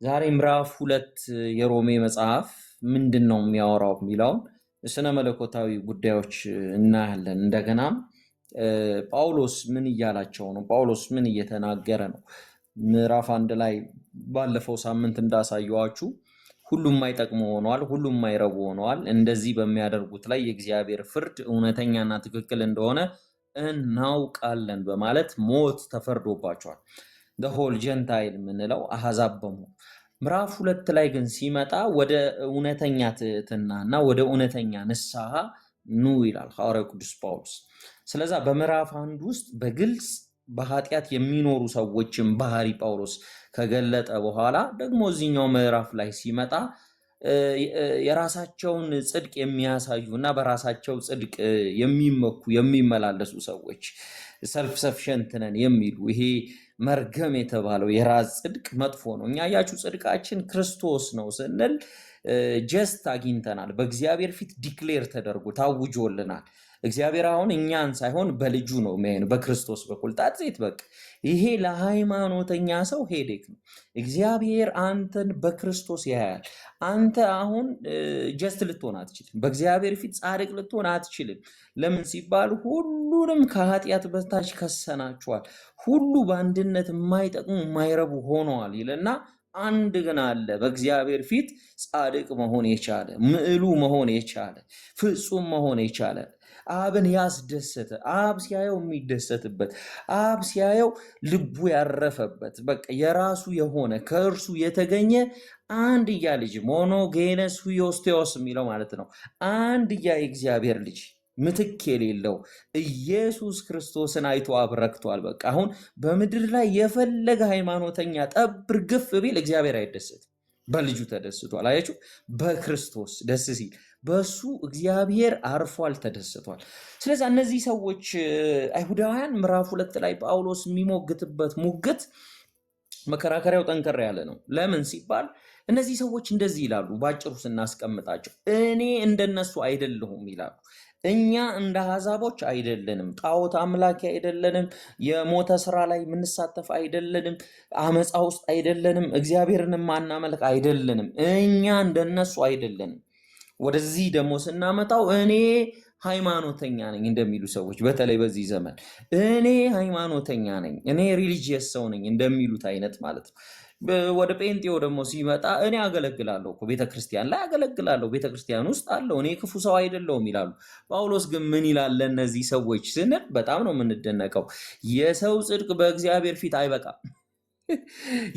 ዛሬ ምዕራፍ 2 የሮሜ መጽሐፍ ምንድን ነው የሚያወራው የሚለውን ስነ መለኮታዊ ጉዳዮች እናያለን። እንደገናም ጳውሎስ ምን እያላቸው ነው? ጳውሎስ ምን እየተናገረ ነው? ምዕራፍ 1 ላይ ባለፈው ሳምንት እንዳሳየኋችሁ ሁሉም የማይጠቅሙ ሆነዋል፣ ሁሉም የማይረቡ ሆነዋል። እንደዚህ በሚያደርጉት ላይ የእግዚአብሔር ፍርድ እውነተኛና ትክክል እንደሆነ እናውቃለን በማለት ሞት ተፈርዶባቸዋል። Whole gentile የምንለው አሕዛብ በሙሉ። ምዕራፍ 2 ላይ ግን ሲመጣ ወደ እውነተኛ ትሕትና እና ወደ እውነተኛ ንስሐ ኑ ይላል ሐዋርያው ቅዱስ ጳውሎስ። ስለዛ በምዕራፍ 1 ውስጥ በግልጽ በኃጢአት የሚኖሩ ሰዎችን ባህሪ ጳውሎስ ከገለጠ በኋላ ደግሞ እዚህኛው ምዕራፍ ላይ ሲመጣ የራሳቸውን ጽድቅ የሚያሳዩ እና በራሳቸው ጽድቅ የሚመኩ የሚመላለሱ ሰዎች self sufficient ነን የሚሉ፣ ይሄ መርገም የተባለው የራስ ጽድቅ መጥፎ ነው። እኛ ያችሁ ጽድቃችን ክርስቶስ ነው ስንል just አግኝተናል። በእግዚአብሔር ፊት declare ተደርጎ ታውጆልናል። እግዚአብሔር አሁን እኛን ሳይሆን በልጁ ነው የሚያየን፣ በክርስቶስ በኩል። That's it። በቃ ይሄ ለሃይማኖተኛ ሰው headache ነው። እግዚአብሔር አንተን በክርስቶስ ያያል። አንተ አሁን just ልትሆን አትችልም። በእግዚአብሔር ፊት ጻድቅ ልትሆን አትችልም። ለምን ሲባል ሁሉንም ከኃጢአት በታች ከሰናቸዋል። ሁሉ በአንድነት የማይጠቅሙ የማይረቡ ሆነዋል ይልና አንድ ግን አለ በእግዚአብሔር ፊት ጻድቅ መሆን የቻለ፣ ምዕሉ መሆን የቻለ፣ ፍጹም መሆን የቻለ፣ አብን ያስደሰተ፣ አብ ሲያየው የሚደሰትበት፣ አብ ሲያየው ልቡ ያረፈበት፣ በቃ የራሱ የሆነ ከእርሱ የተገኘ አንድያ ልጅ፣ μονογενής υἱός Θεός የሚለው ማለት ነው። አንድያ የእግዚአብሔር ልጅ ምትክ የሌለው ኢየሱስ ክርስቶስን አይቶ አብ ረክቷል። በቃ አሁን በምድር ላይ የፈለገ ሃይማኖተኛ ጠብ እርግፍ ቢል እግዚአብሔር አይደሰትም። በልጁ ተደስቷል። አያችሁ፣ በክርስቶስ ደስ ሲል በሱ እግዚአብሔር አርፏል፣ ተደስቷል። ስለዚህ እነዚህ ሰዎች አይሁዳውያን ምዕራፍ 2 ላይ ጳውሎስ የሚሞግትበት ሙግት መከራከሪያው ጠንከር ያለ ነው። ለምን ሲባል እነዚህ ሰዎች እንደዚህ ይላሉ። ባጭሩ ስናስቀምጣቸው እኔ እንደነሱ አይደለሁም ይላሉ። እኛ እንደ አሕዛቦች አይደለንም፣ ጣዖት አምላኪ አይደለንም፣ የሞተ ስራ ላይ የምንሳተፍ አይደለንም፣ አመፃ ውስጥ አይደለንም፣ እግዚአብሔርን የማናመልክ አይደለንም። እኛ እንደነሱ አይደለንም። ወደዚህ ደግሞ ስናመጣው እኔ ሃይማኖተኛ ነኝ እንደሚሉ ሰዎች፣ በተለይ በዚህ ዘመን እኔ ሃይማኖተኛ ነኝ፣ እኔ religious ሰው ነኝ እንደሚሉት አይነት ማለት ነው። ወደ ጴንጤው ደግሞ ሲመጣ እኔ አገለግላለሁ እኮ፣ ቤተክርስቲያን ላይ አገለግላለሁ፣ ቤተክርስቲያን ውስጥ አለሁ፣ እኔ ክፉ ሰው አይደለሁም ይላሉ። ጳውሎስ ግን ምን ይላል ለእነዚህ ሰዎች ስንል በጣም ነው የምንደነቀው። የሰው ጽድቅ በእግዚአብሔር ፊት አይበቃም።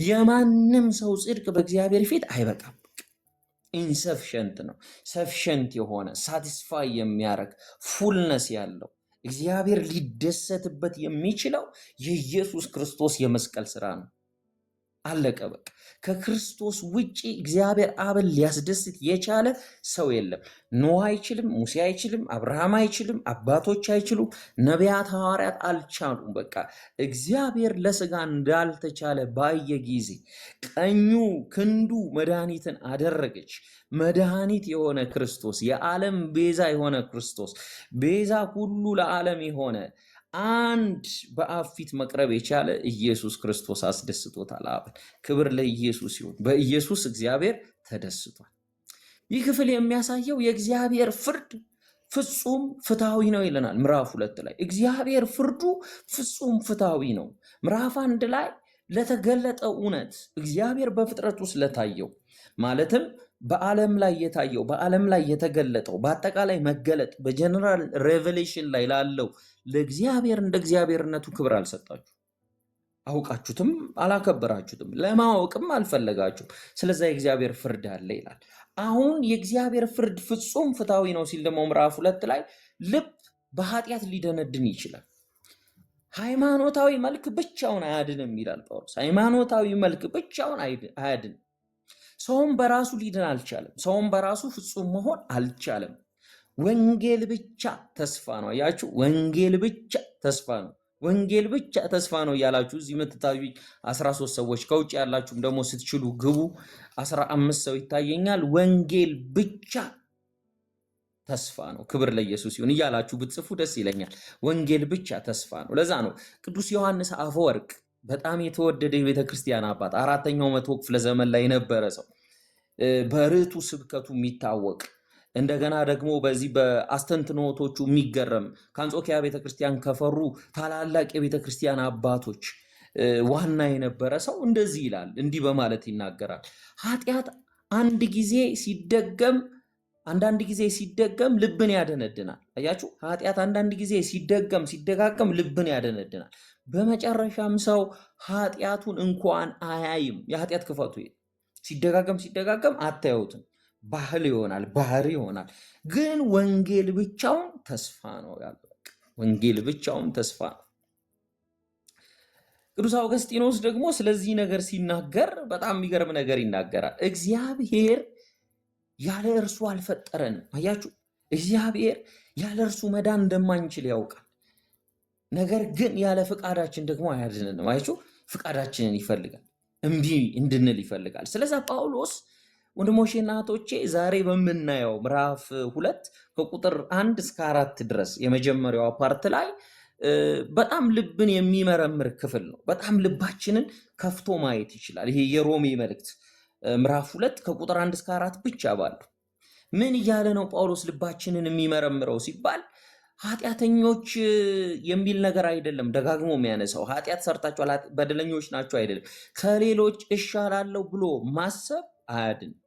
የማንም ሰው ጽድቅ በእግዚአብሔር ፊት አይበቃም። Insufficient ነው። Sufficient የሆነ፣ satisfy የሚያደርግ፣ fullness ያለው፣ እግዚአብሔር ሊደሰትበት የሚችለው የኢየሱስ ክርስቶስ የመስቀል ስራ ነው። አለቀ በቃ። ከክርስቶስ ውጪ እግዚአብሔር አብን ሊያስደስት የቻለ ሰው የለም። ኖህ አይችልም፣ ሙሴ አይችልም፣ አብርሃም አይችልም፣ አባቶች አይችሉም፣ ነቢያት ሐዋርያት አልቻሉም። በቃ እግዚአብሔር ለስጋ እንዳልተቻለ ባየ ጊዜ ቀኙ ክንዱ መድኃኒትን አደረገች። መድኃኒት የሆነ ክርስቶስ፣ የዓለም ቤዛ የሆነ ክርስቶስ፣ ቤዛ ሁሉ ለዓለም የሆነ፣ አንድ በአብ ፊት መቅረብ የቻለ ኢየሱስ ክርስቶስ አስደስቶታል አብን። ክብር ለኢየሱስ ይሁን። በኢየሱስ እግዚአብሔር ተደስቷል። ይህ ክፍል የሚያሳየው የእግዚአብሔር ፍርድ ፍጹም ፍትሐዊ ነው ይለናል። ምዕራፍ 2 ላይ እግዚአብሔር ፍርዱ ፍጹም ፍትሐዊ ነው። ምዕራፍ 1 ላይ ለተገለጠው እውነት፣ እግዚአብሔር በፍጥረት ውስጥ ለታየው፣ ማለትም በዓለም ላይ የታየው፣ በዓለም ላይ የተገለጠው፣ በአጠቃላይ መገለጥ በ general revelation ላይ ላለው ለእግዚአብሔር እንደ እግዚአብሔርነቱ ክብር አልሰጣችሁ፣ አውቃችሁትም አላከበራችሁትም፣ ለማወቅም አልፈለጋችሁም። ስለዛ የእግዚአብሔር ፍርድ አለ ይላል። አሁን የእግዚአብሔር ፍርድ ፍጹም ፍትሐዊ ነው ሲል ደግሞ ምዕራፍ 2 ላይ ልብ በኃጢአት ሊደነድን ይችላል። ሃይማኖታዊ መልክ ብቻውን አያድንም ይላል ጳውሎስ። ሃይማኖታዊ መልክ ብቻውን አያድንም። ሰውም በራሱ ሊድን አልቻለም። ሰውም በራሱ ፍጹም መሆን አልቻለም። ወንጌል ብቻ ተስፋ ነው። አያችሁ፣ ወንጌል ብቻ ተስፋ ነው። ወንጌል ብቻ ተስፋ ነው እያላችሁ እዚህ የምትታዩ 13 ሰዎች፣ ከውጭ ያላችሁም ደግሞ ስትችሉ ግቡ። 15 ሰው ይታየኛል። ወንጌል ብቻ ተስፋ ነው። ክብር ለኢየሱስ ይሁን እያላችሁ ብትጽፉ ደስ ይለኛል። ወንጌል ብቻ ተስፋ ነው። ለዛ ነው ቅዱስ ዮሐንስ አፈወርቅ በጣም የተወደደ የቤተ ክርስቲያን አባት፣ 4ኛው መቶ ክፍለ ዘመን ላይ የነበረ ሰው፣ በርቱ ስብከቱ የሚታወቅ፣ እንደገና ደግሞ በዚህ በአስተንትኖቶቹ የሚገረም፣ ከአንጾኪያ ቤተክርስቲያን ከፈሩ ታላላቅ የቤተክርስቲያን አባቶች ዋና የነበረ ሰው እንደዚህ ይላል፣ እንዲህ በማለት ይናገራል። ኃጢአት አንድ ጊዜ ሲደገም፣ አንዳንድ ጊዜ ሲደገም ልብን ያደነድናል። አያችሁ፣ ኃጢአት አንዳንድ ጊዜ ሲደገም ሲደጋገም ልብን ያደነድናል። በመጨረሻም ሰው ኃጢአቱን እንኳን አያይም። የኃጢአት ክፋቱ ይሄ ሲደጋገም ሲደጋገም አታዩትም። ባህል ይሆናል፣ ባህሪ ይሆናል። ግን ወንጌል ብቻውን ተስፋ ነው ያለው። ወንጌል ብቻውን ተስፋ ነው። ቅዱስ አውገስጢኖስ ደግሞ ስለዚህ ነገር ሲናገር በጣም የሚገርም ነገር ይናገራል። እግዚአብሔር ያለ እርሱ አልፈጠረንም። አያችሁ፣ እግዚአብሔር ያለ እርሱ መዳን እንደማንችል ያውቃል። ነገር ግን ያለ ፍቃዳችን ደግሞ አያድነንም። አያችሁ፣ ፍቃዳችንን ይፈልጋል፣ እምቢ እንድንል ይፈልጋል። ስለዛ ጳውሎስ ወንድሞቼና እህቶቼ ዛሬ በምናየው ምዕራፍ 2 ከቁጥር 1 እስከ 4 ድረስ የመጀመሪያው part ላይ በጣም ልብን የሚመረምር ክፍል ነው። በጣም ልባችንን ከፍቶ ማየት ይችላል። ይሄ የሮሜ መልእክት ምዕራፍ 2 ከቁጥር 1 እስከ 4 ብቻ ባሉ ምን እያለ ነው ጳውሎስ ልባችንን የሚመረምረው ሲባል ኃጢአተኞች የሚል ነገር አይደለም። ደጋግሞ የሚያነሳው ኃጢአት ሰርታችኋል፣ በደለኞች ናቸው አይደለም። ከሌሎች እሻላለሁ ብሎ ማሰብ አያድንም።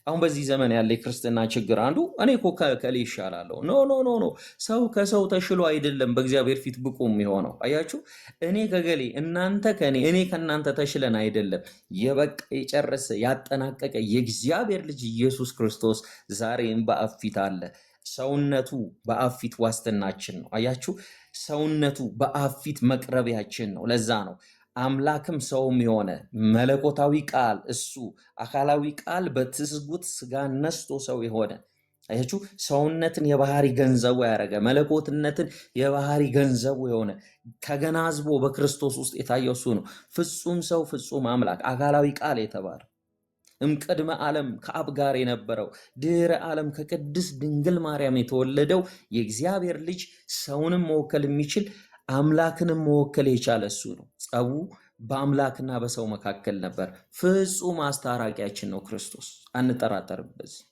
አሁን በዚህ ዘመን ያለ የክርስትና ችግር አንዱ እኔ እኮ ከከሌ ይሻላለሁ። No, no, no, no። ሰው ከሰው ተሽሎ አይደለም በእግዚአብሔር ፊት ብቁ የሚሆነው። አያችሁ፣ እኔ ከገሌ፣ እናንተ ከኔ፣ እኔ ከእናንተ ተሽለን አይደለም። የበቃ፣ የጨረሰ፣ ያጠናቀቀ የእግዚአብሔር ልጅ ኢየሱስ ክርስቶስ ዛሬም በአብ ፊት አለ። ሰውነቱ በአብ ፊት ዋስትናችን ነው። አያችሁ፣ ሰውነቱ በአብ ፊት መቅረቢያችን ነው። ለዛ ነው አምላክም ሰውም የሆነ መለኮታዊ ቃል፣ እሱ አካላዊ ቃል በትስጉት ስጋ ነስቶ ሰው የሆነ። አያችሁ፣ ሰውነትን የባህሪ ገንዘቡ ያደረገ፣ መለኮትነትን የባህሪ ገንዘቡ የሆነ፣ ተገናዝቦ በክርስቶስ ውስጥ የታየው እሱ ነው። ፍጹም ሰው ፍጹም አምላክ አካላዊ ቃል የተባለው፣ እምቅድመ ዓለም ከአብ ጋር የነበረው፣ ድህረ ዓለም ከቅድስት ድንግል ማርያም የተወለደው የእግዚአብሔር ልጅ፣ ሰውንም መወከል የሚችል አምላክንም መወከል የቻለ እሱ ነው። ጸቡ በአምላክና በሰው መካከል ነበር። ፍጹም አስታራቂያችን ነው ክርስቶስ። አንጠራጠርም፣ በዚህ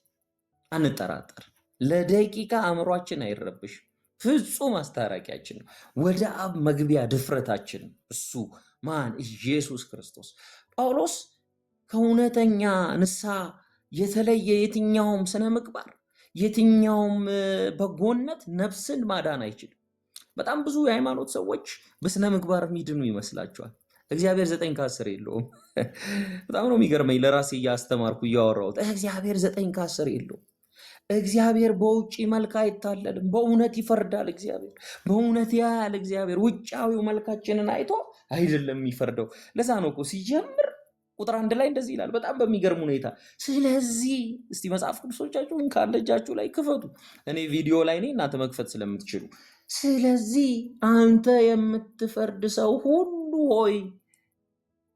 አንጠራጠር። ለደቂቃ አእምሯችን አይረብሽም። ፍጹም አስታራቂያችን ነው። ወደ አብ መግቢያ ድፍረታችን እሱ ማን? ኢየሱስ ክርስቶስ። ጳውሎስ ከእውነተኛ ንስሐ የተለየ የትኛውም ስነ ምግባር፣ የትኛውም በጎነት ነፍስን ማዳን አይችልም። በጣም ብዙ የሃይማኖት ሰዎች በስነ ምግባር የሚድኑ ይመስላቸዋል። እግዚአብሔር 9 ከ10 የለውም። በጣም ነው የሚገርመኝ። ለራሴ እያስተማርኩ እያወራሁት እግዚአብሔር 9 ከ10 የለውም። እግዚአብሔር በውጭ መልክ አይታለልም። በእውነት ይፈርዳል። እግዚአብሔር በእውነት ያያል። እግዚአብሔር ውጫዊው መልካችንን አይቶ አይደለም የሚፈርደው። ለዛ ነው እኮ ሲጀምር ቁጥር 1 ላይ እንደዚህ ይላል፣ በጣም በሚገርም ሁኔታ። ስለዚህ እስቲ መጽሐፍ ቅዱሶቻችሁን ካለ እጃችሁ ላይ ክፈቱ። እኔ ቪዲዮ ላይ ነኝ፣ እናንተ መክፈት ስለምትችሉ። ስለዚህ አንተ የምትፈርድ ሰው ሁሉ ሆይ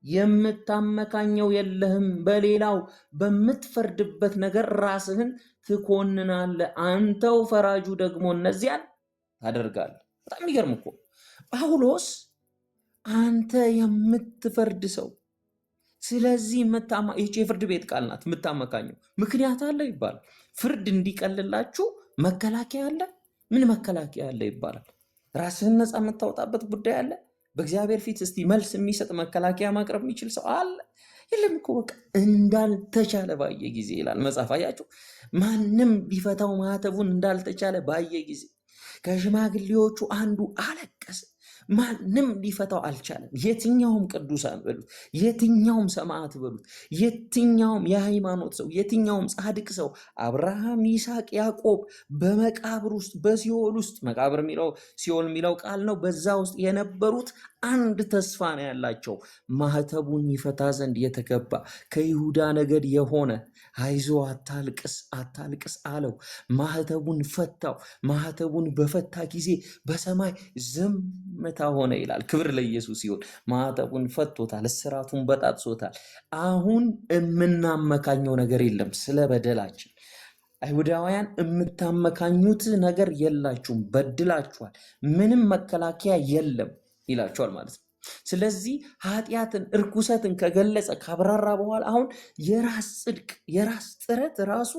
የምታመካኘው የለህም፣ በሌላው በምትፈርድበት ነገር ራስህን ትኮንናለህ፣ አንተው ፈራጁ ደግሞ እነዚያን ታደርጋለህ። በጣም የሚገርም እኮ ጳውሎስ አንተ የምትፈርድ ሰው ስለዚህ ይህች የፍርድ ቤት ቃል ናት። የምታመካኘው ምክንያት አለ ይባላል። ፍርድ እንዲቀልላችሁ መከላከያ አለ። ምን መከላከያ አለ ይባላል። ራስህን ነፃ የምታወጣበት ጉዳይ አለ። በእግዚአብሔር ፊት እስቲ መልስ የሚሰጥ መከላከያ ማቅረብ የሚችል ሰው አለ? የለም እኮ። በቃ እንዳልተቻለ ባየ ጊዜ ይላል መጽሐፍ። አያችሁ፣ ማንም ሊፈታው ማዕተቡን እንዳልተቻለ ባየ ጊዜ ከሽማግሌዎቹ አንዱ አለቀሰ። ማንም ሊፈታው አልቻለም። የትኛውም ቅዱሳን በሉት፣ የትኛውም ሰማዕት በሉት፣ የትኛውም የሃይማኖት ሰው፣ የትኛውም ጻድቅ ሰው፣ አብርሃም፣ ይስሐቅ፣ ያዕቆብ በመቃብር ውስጥ፣ በሲኦል ውስጥ፣ መቃብር የሚለው ሲኦል የሚለው ቃል ነው። በዛ ውስጥ የነበሩት አንድ ተስፋ ነው ያላቸው፣ ማህተቡን ይፈታ ዘንድ የተገባ ከይሁዳ ነገድ የሆነ፣ አይዞ አታልቅስ፣ አታልቅስ አለው። ማህተቡን ፈታው። ማህተቡን በፈታ ጊዜ በሰማይ ዝምታ ሆነ ይላል። ክብር ለኢየሱስ ይሁን። ማህተቡን ፈቶታል፣ እስራቱን በጣጥሶታል። አሁን የምናመካኘው ነገር የለም ስለ በደላችን። አይሁዳውያን የምታመካኙት ነገር የላችሁም፣ በድላችኋል፣ ምንም መከላከያ የለም ይላቸዋል ማለት ነው። ስለዚህ ኃጢአትን እርኩሰትን ከገለጸ ካብራራ በኋላ አሁን የራስ ጽድቅ የራስ ጥረት ራሱ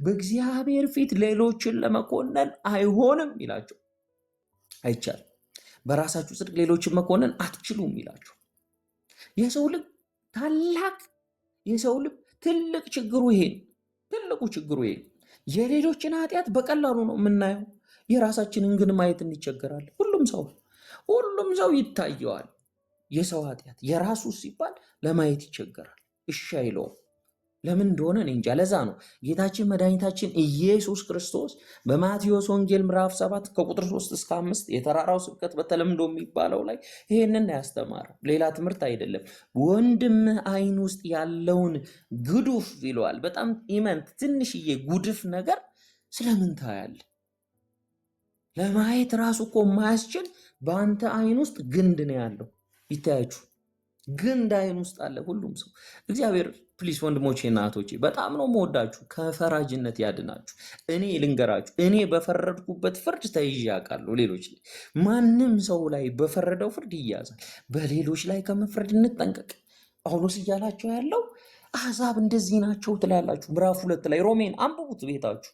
በእግዚአብሔር ፊት ሌሎችን ለመኮነን አይሆንም ይላቸው። አይቻልም። በራሳችሁ ጽድቅ ሌሎችን መኮነን አትችሉም ይላቸው። የሰው ልብ ታላቅ የሰው ልብ ትልቅ ችግሩ ይሄ ነው። ትልቁ ችግሩ ይሄ ነው። የሌሎችን ኃጢአት በቀላሉ ነው የምናየው፣ የራሳችንን ግን ማየት እንቸገራለን። ሁሉም ሰው ይታየዋል። የሰው ኃጢአት የራሱ ሲባል ለማየት ይቸገራል፣ እሺ አይለውም። ለምን እንደሆነ እኔ እንጃ። ለዛ ነው ጌታችን መድኃኒታችን ኢየሱስ ክርስቶስ በማቴዎስ ወንጌል ምዕራፍ 7 ከቁጥር 3 እስከ 5 የተራራው ስብከት በተለምዶ የሚባለው ላይ ይሄንን ያስተማረው፣ ሌላ ትምህርት አይደለም። ወንድምህ ዓይን ውስጥ ያለውን ግዱፍ ይለዋል። በጣም ኢምንት ትንሽዬ ጉድፍ ነገር ስለምን ታያለህ? ለማየት ራሱ እኮ የማያስችል በአንተ ዓይን ውስጥ ግንድ ነው ያለው። ይታያችሁ፣ ግንድ ዓይን ውስጥ አለ ሁሉም ሰው። እግዚአብሔር please ወንድሞቼ እና እህቶቼ በጣም ነው የምወዳችሁ፣ ከፈራጅነት ያድናችሁ። እኔ ልንገራችሁ፣ እኔ በፈረድኩበት ፍርድ ተይዤ አውቃለሁ። ሌሎች ላይ ማንም ሰው ላይ በፈረደው ፍርድ ይያዛል። በሌሎች ላይ ከመፍረድ እንጠንቀቅ። ጳውሎስ እያላቸው ያለው አሕዛብ እንደዚህ ናቸው ትላላችሁ። ምዕራፍ 2 ላይ ሮሜን አንብቡት፣ ቤታችሁ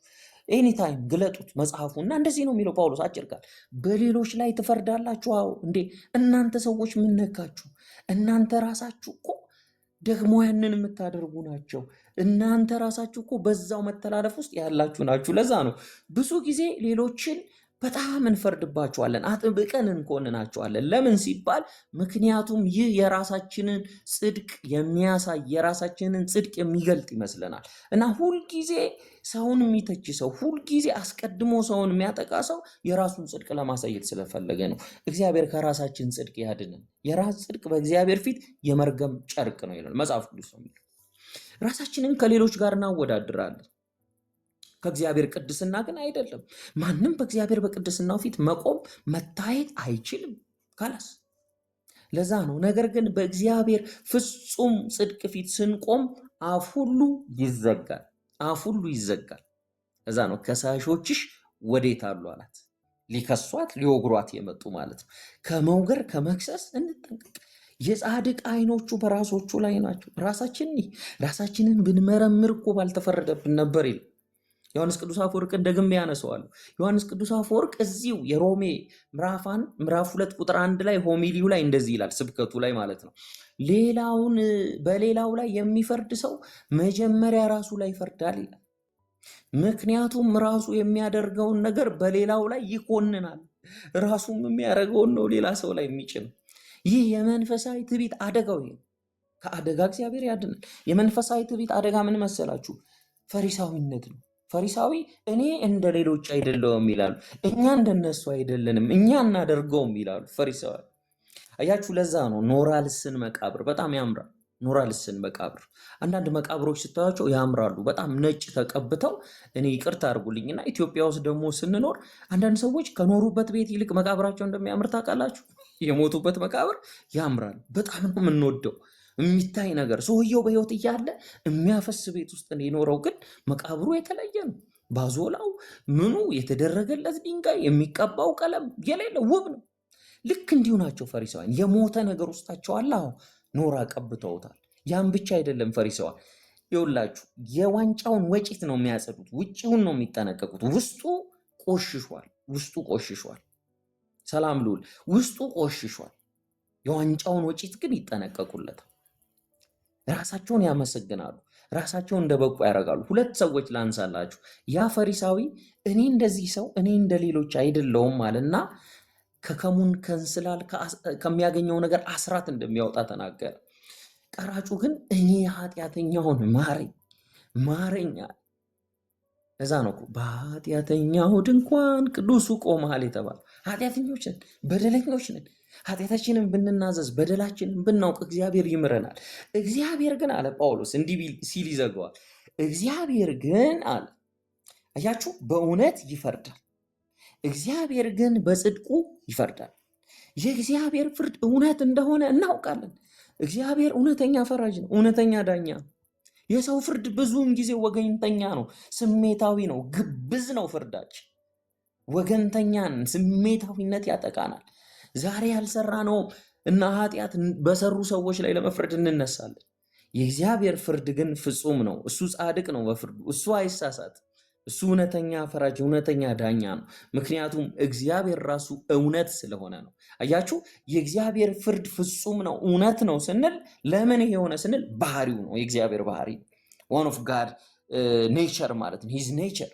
anytime ግለጡት መጽሐፉ እና እንደዚህ ነው የሚለው ጳውሎስ አጭር ቃል፣ በሌሎች ላይ ትፈርዳላችሁ። አዎ እንዴ እናንተ ሰዎች ምን ነካችሁ? እናንተ ራሳችሁ እኮ ደግሞ ያንን የምታደርጉ ናቸው። እናንተ ራሳችሁ እኮ በዛው መተላለፍ ውስጥ ያላችሁ ናችሁ። ለዛ ነው ብዙ ጊዜ ሌሎችን በጣም እንፈርድባቸዋለን፣ አጥብቀን እንኮንናቸዋለን። ለምን ሲባል ምክንያቱም ይህ የራሳችንን ጽድቅ የሚያሳይ የራሳችንን ጽድቅ የሚገልጥ ይመስለናል። እና ሁልጊዜ ሰውን የሚተች ሰው፣ ሁልጊዜ አስቀድሞ ሰውን የሚያጠቃ ሰው የራሱን ጽድቅ ለማሳየት ስለፈለገ ነው። እግዚአብሔር ከራሳችን ጽድቅ ያድንን። የራስ ጽድቅ በእግዚአብሔር ፊት የመርገም ጨርቅ ነው ይላል መጽሐፍ ቅዱስ ነው የሚለው። ራሳችንን ከሌሎች ጋር እናወዳድራለን። ከእግዚአብሔር ቅድስና ግን አይደለም። ማንም በእግዚአብሔር በቅድስናው ፊት መቆም መታየት አይችልም። ካላስ ለዛ ነው። ነገር ግን በእግዚአብሔር ፍጹም ጽድቅ ፊት ስንቆም አፍ ሁሉ ይዘጋል። አፍ ሁሉ ይዘጋል። ለዛ ነው ከሳሾችሽ ወዴት አሉ አላት። ሊከሷት ሊወግሯት የመጡ ማለት ነው። ከመውገር ከመክሰስ እንጠንቀቅ። የጻድቅ ዓይኖቹ በራሶቹ ላይ ናቸው። ራሳችንን ብንመረምር እኮ ባልተፈረደብን ነበር ይላል። ዮሐንስ ቅዱስ አፈወርቅን ደግሜ ያነሳዋለሁ። ዮሐንስ ቅዱስ አፈወርቅ እዚሁ የሮሜ ምዕራፍ 2 ቁጥር 1 ላይ homily ው ላይ እንደዚህ ይላል፣ ስብከቱ ላይ ማለት ነው። ሌላውን በሌላው ላይ የሚፈርድ ሰው መጀመሪያ ራሱ ላይ ይፈርዳል ይላል። ምክንያቱም ራሱ የሚያደርገውን ነገር በሌላው ላይ ይኮንናል። ራሱም የሚያደርገውን ነው ሌላ ሰው ላይ የሚጭነው። ይህ የመንፈሳዊ ትዕቢት አደጋው ይሄ ነው። ከአደጋ እግዚአብሔር ያድናል። የመንፈሳዊ ትዕቢት አደጋ ምን መሰላችሁ? ፈሪሳዊነት ነው። ፈሪሳዊ እኔ እንደ ሌሎች አይደለሁም ይላሉ። እኛ እንደነሱ አይደለንም፣ እኛ እናደርገውም ይላሉ ፈሪሳዊ። አያችሁ፣ ለዛ ነው ኖራልስን መቃብር በጣም ያምራል። ኖራልስን መቃብር አንዳንድ መቃብሮች ስታያቸው ያምራሉ፣ በጣም ነጭ ተቀብተው። እኔ ይቅርታ አድርጉልኝና ኢትዮጵያ ውስጥ ደግሞ ስንኖር አንዳንድ ሰዎች ከኖሩበት ቤት ይልቅ መቃብራቸው እንደሚያምር ታውቃላችሁ። የሞቱበት መቃብር ያምራል። በጣም ነው የምንወደው የሚታይ ነገር። ሰውየው በሕይወት እያለ የሚያፈስ ቤት ውስጥ ነው የኖረው፣ ግን መቃብሩ የተለየ ነው። ባዞላው ምኑ የተደረገለት ድንጋይ የሚቀባው ቀለም የሌለ ውብ ነው። ልክ እንዲሁ ናቸው ፈሪሳውያን። የሞተ ነገር ውስጣቸው አለ። አዎ ኖራ ቀብተውታል። ያን ብቻ አይደለም ፈሪሳውያን ይኸውላችሁ፣ የዋንጫውን ወጭት ነው የሚያጸዱት፣ ውጭውን ነው የሚጠነቀቁት። ውስጡ ቆሽሿል። ውስጡ ቆሽሿል። ሰላም ልዑል፣ ውስጡ ቆሽሿል። የዋንጫውን ወጭት ግን ይጠነቀቁለታል። ራሳቸውን ያመሰግናሉ። ራሳቸውን እንደበቁ ያደርጋሉ። ሁለት ሰዎች ላንሳላችሁ። ያ ፈሪሳዊ እኔ እንደዚህ ሰው እኔ እንደ ሌሎች አይደለሁም አለና ከከሙን ከእንስላል ከሚያገኘው ነገር አስራት እንደሚያወጣ ተናገረ። ቀራጩ ግን እኔ ኃጢአተኛውን ማረኝ ማረኝ አለ። ለዛ ነው እኮ በኃጢአተኛው ድንኳን ቅዱሱ ቆመሃል የተባለው። ኃጢአተኞች ነን፣ በደለኞች ነን። ኃጢአታችንን ብንናዘዝ በደላችንን ብናውቅ እግዚአብሔር ይምረናል። እግዚአብሔር ግን አለ ጳውሎስ እንዲህ ሲል ይዘጋዋል። እግዚአብሔር ግን አለ፣ አያችሁ፣ በእውነት ይፈርዳል። እግዚአብሔር ግን በጽድቁ ይፈርዳል። የእግዚአብሔር ፍርድ እውነት እንደሆነ እናውቃለን። እግዚአብሔር እውነተኛ ፈራጅ ነው፣ እውነተኛ ዳኛ ነው። የሰው ፍርድ ብዙውን ጊዜ ወገንተኛ ነው፣ ስሜታዊ ነው፣ ግብዝ ነው። ፍርዳችን ወገንተኛን፣ ስሜታዊነት ያጠቃናል። ዛሬ ያልሰራነው እና ኃጢአት በሰሩ ሰዎች ላይ ለመፍረድ እንነሳለን። የእግዚአብሔር ፍርድ ግን ፍጹም ነው። እሱ ጻድቅ ነው በፍርዱ፣ እሱ አይሳሳት። እሱ እውነተኛ ፈራጅ፣ እውነተኛ ዳኛ ነው። ምክንያቱም እግዚአብሔር ራሱ እውነት ስለሆነ ነው። አያችሁ፣ የእግዚአብሔር ፍርድ ፍጹም ነው፣ እውነት ነው ስንል ለምን ይሄ የሆነ ስንል ባህሪው ነው። የእግዚአብሔር ባህሪ one of God nature ማለት ነው። His nature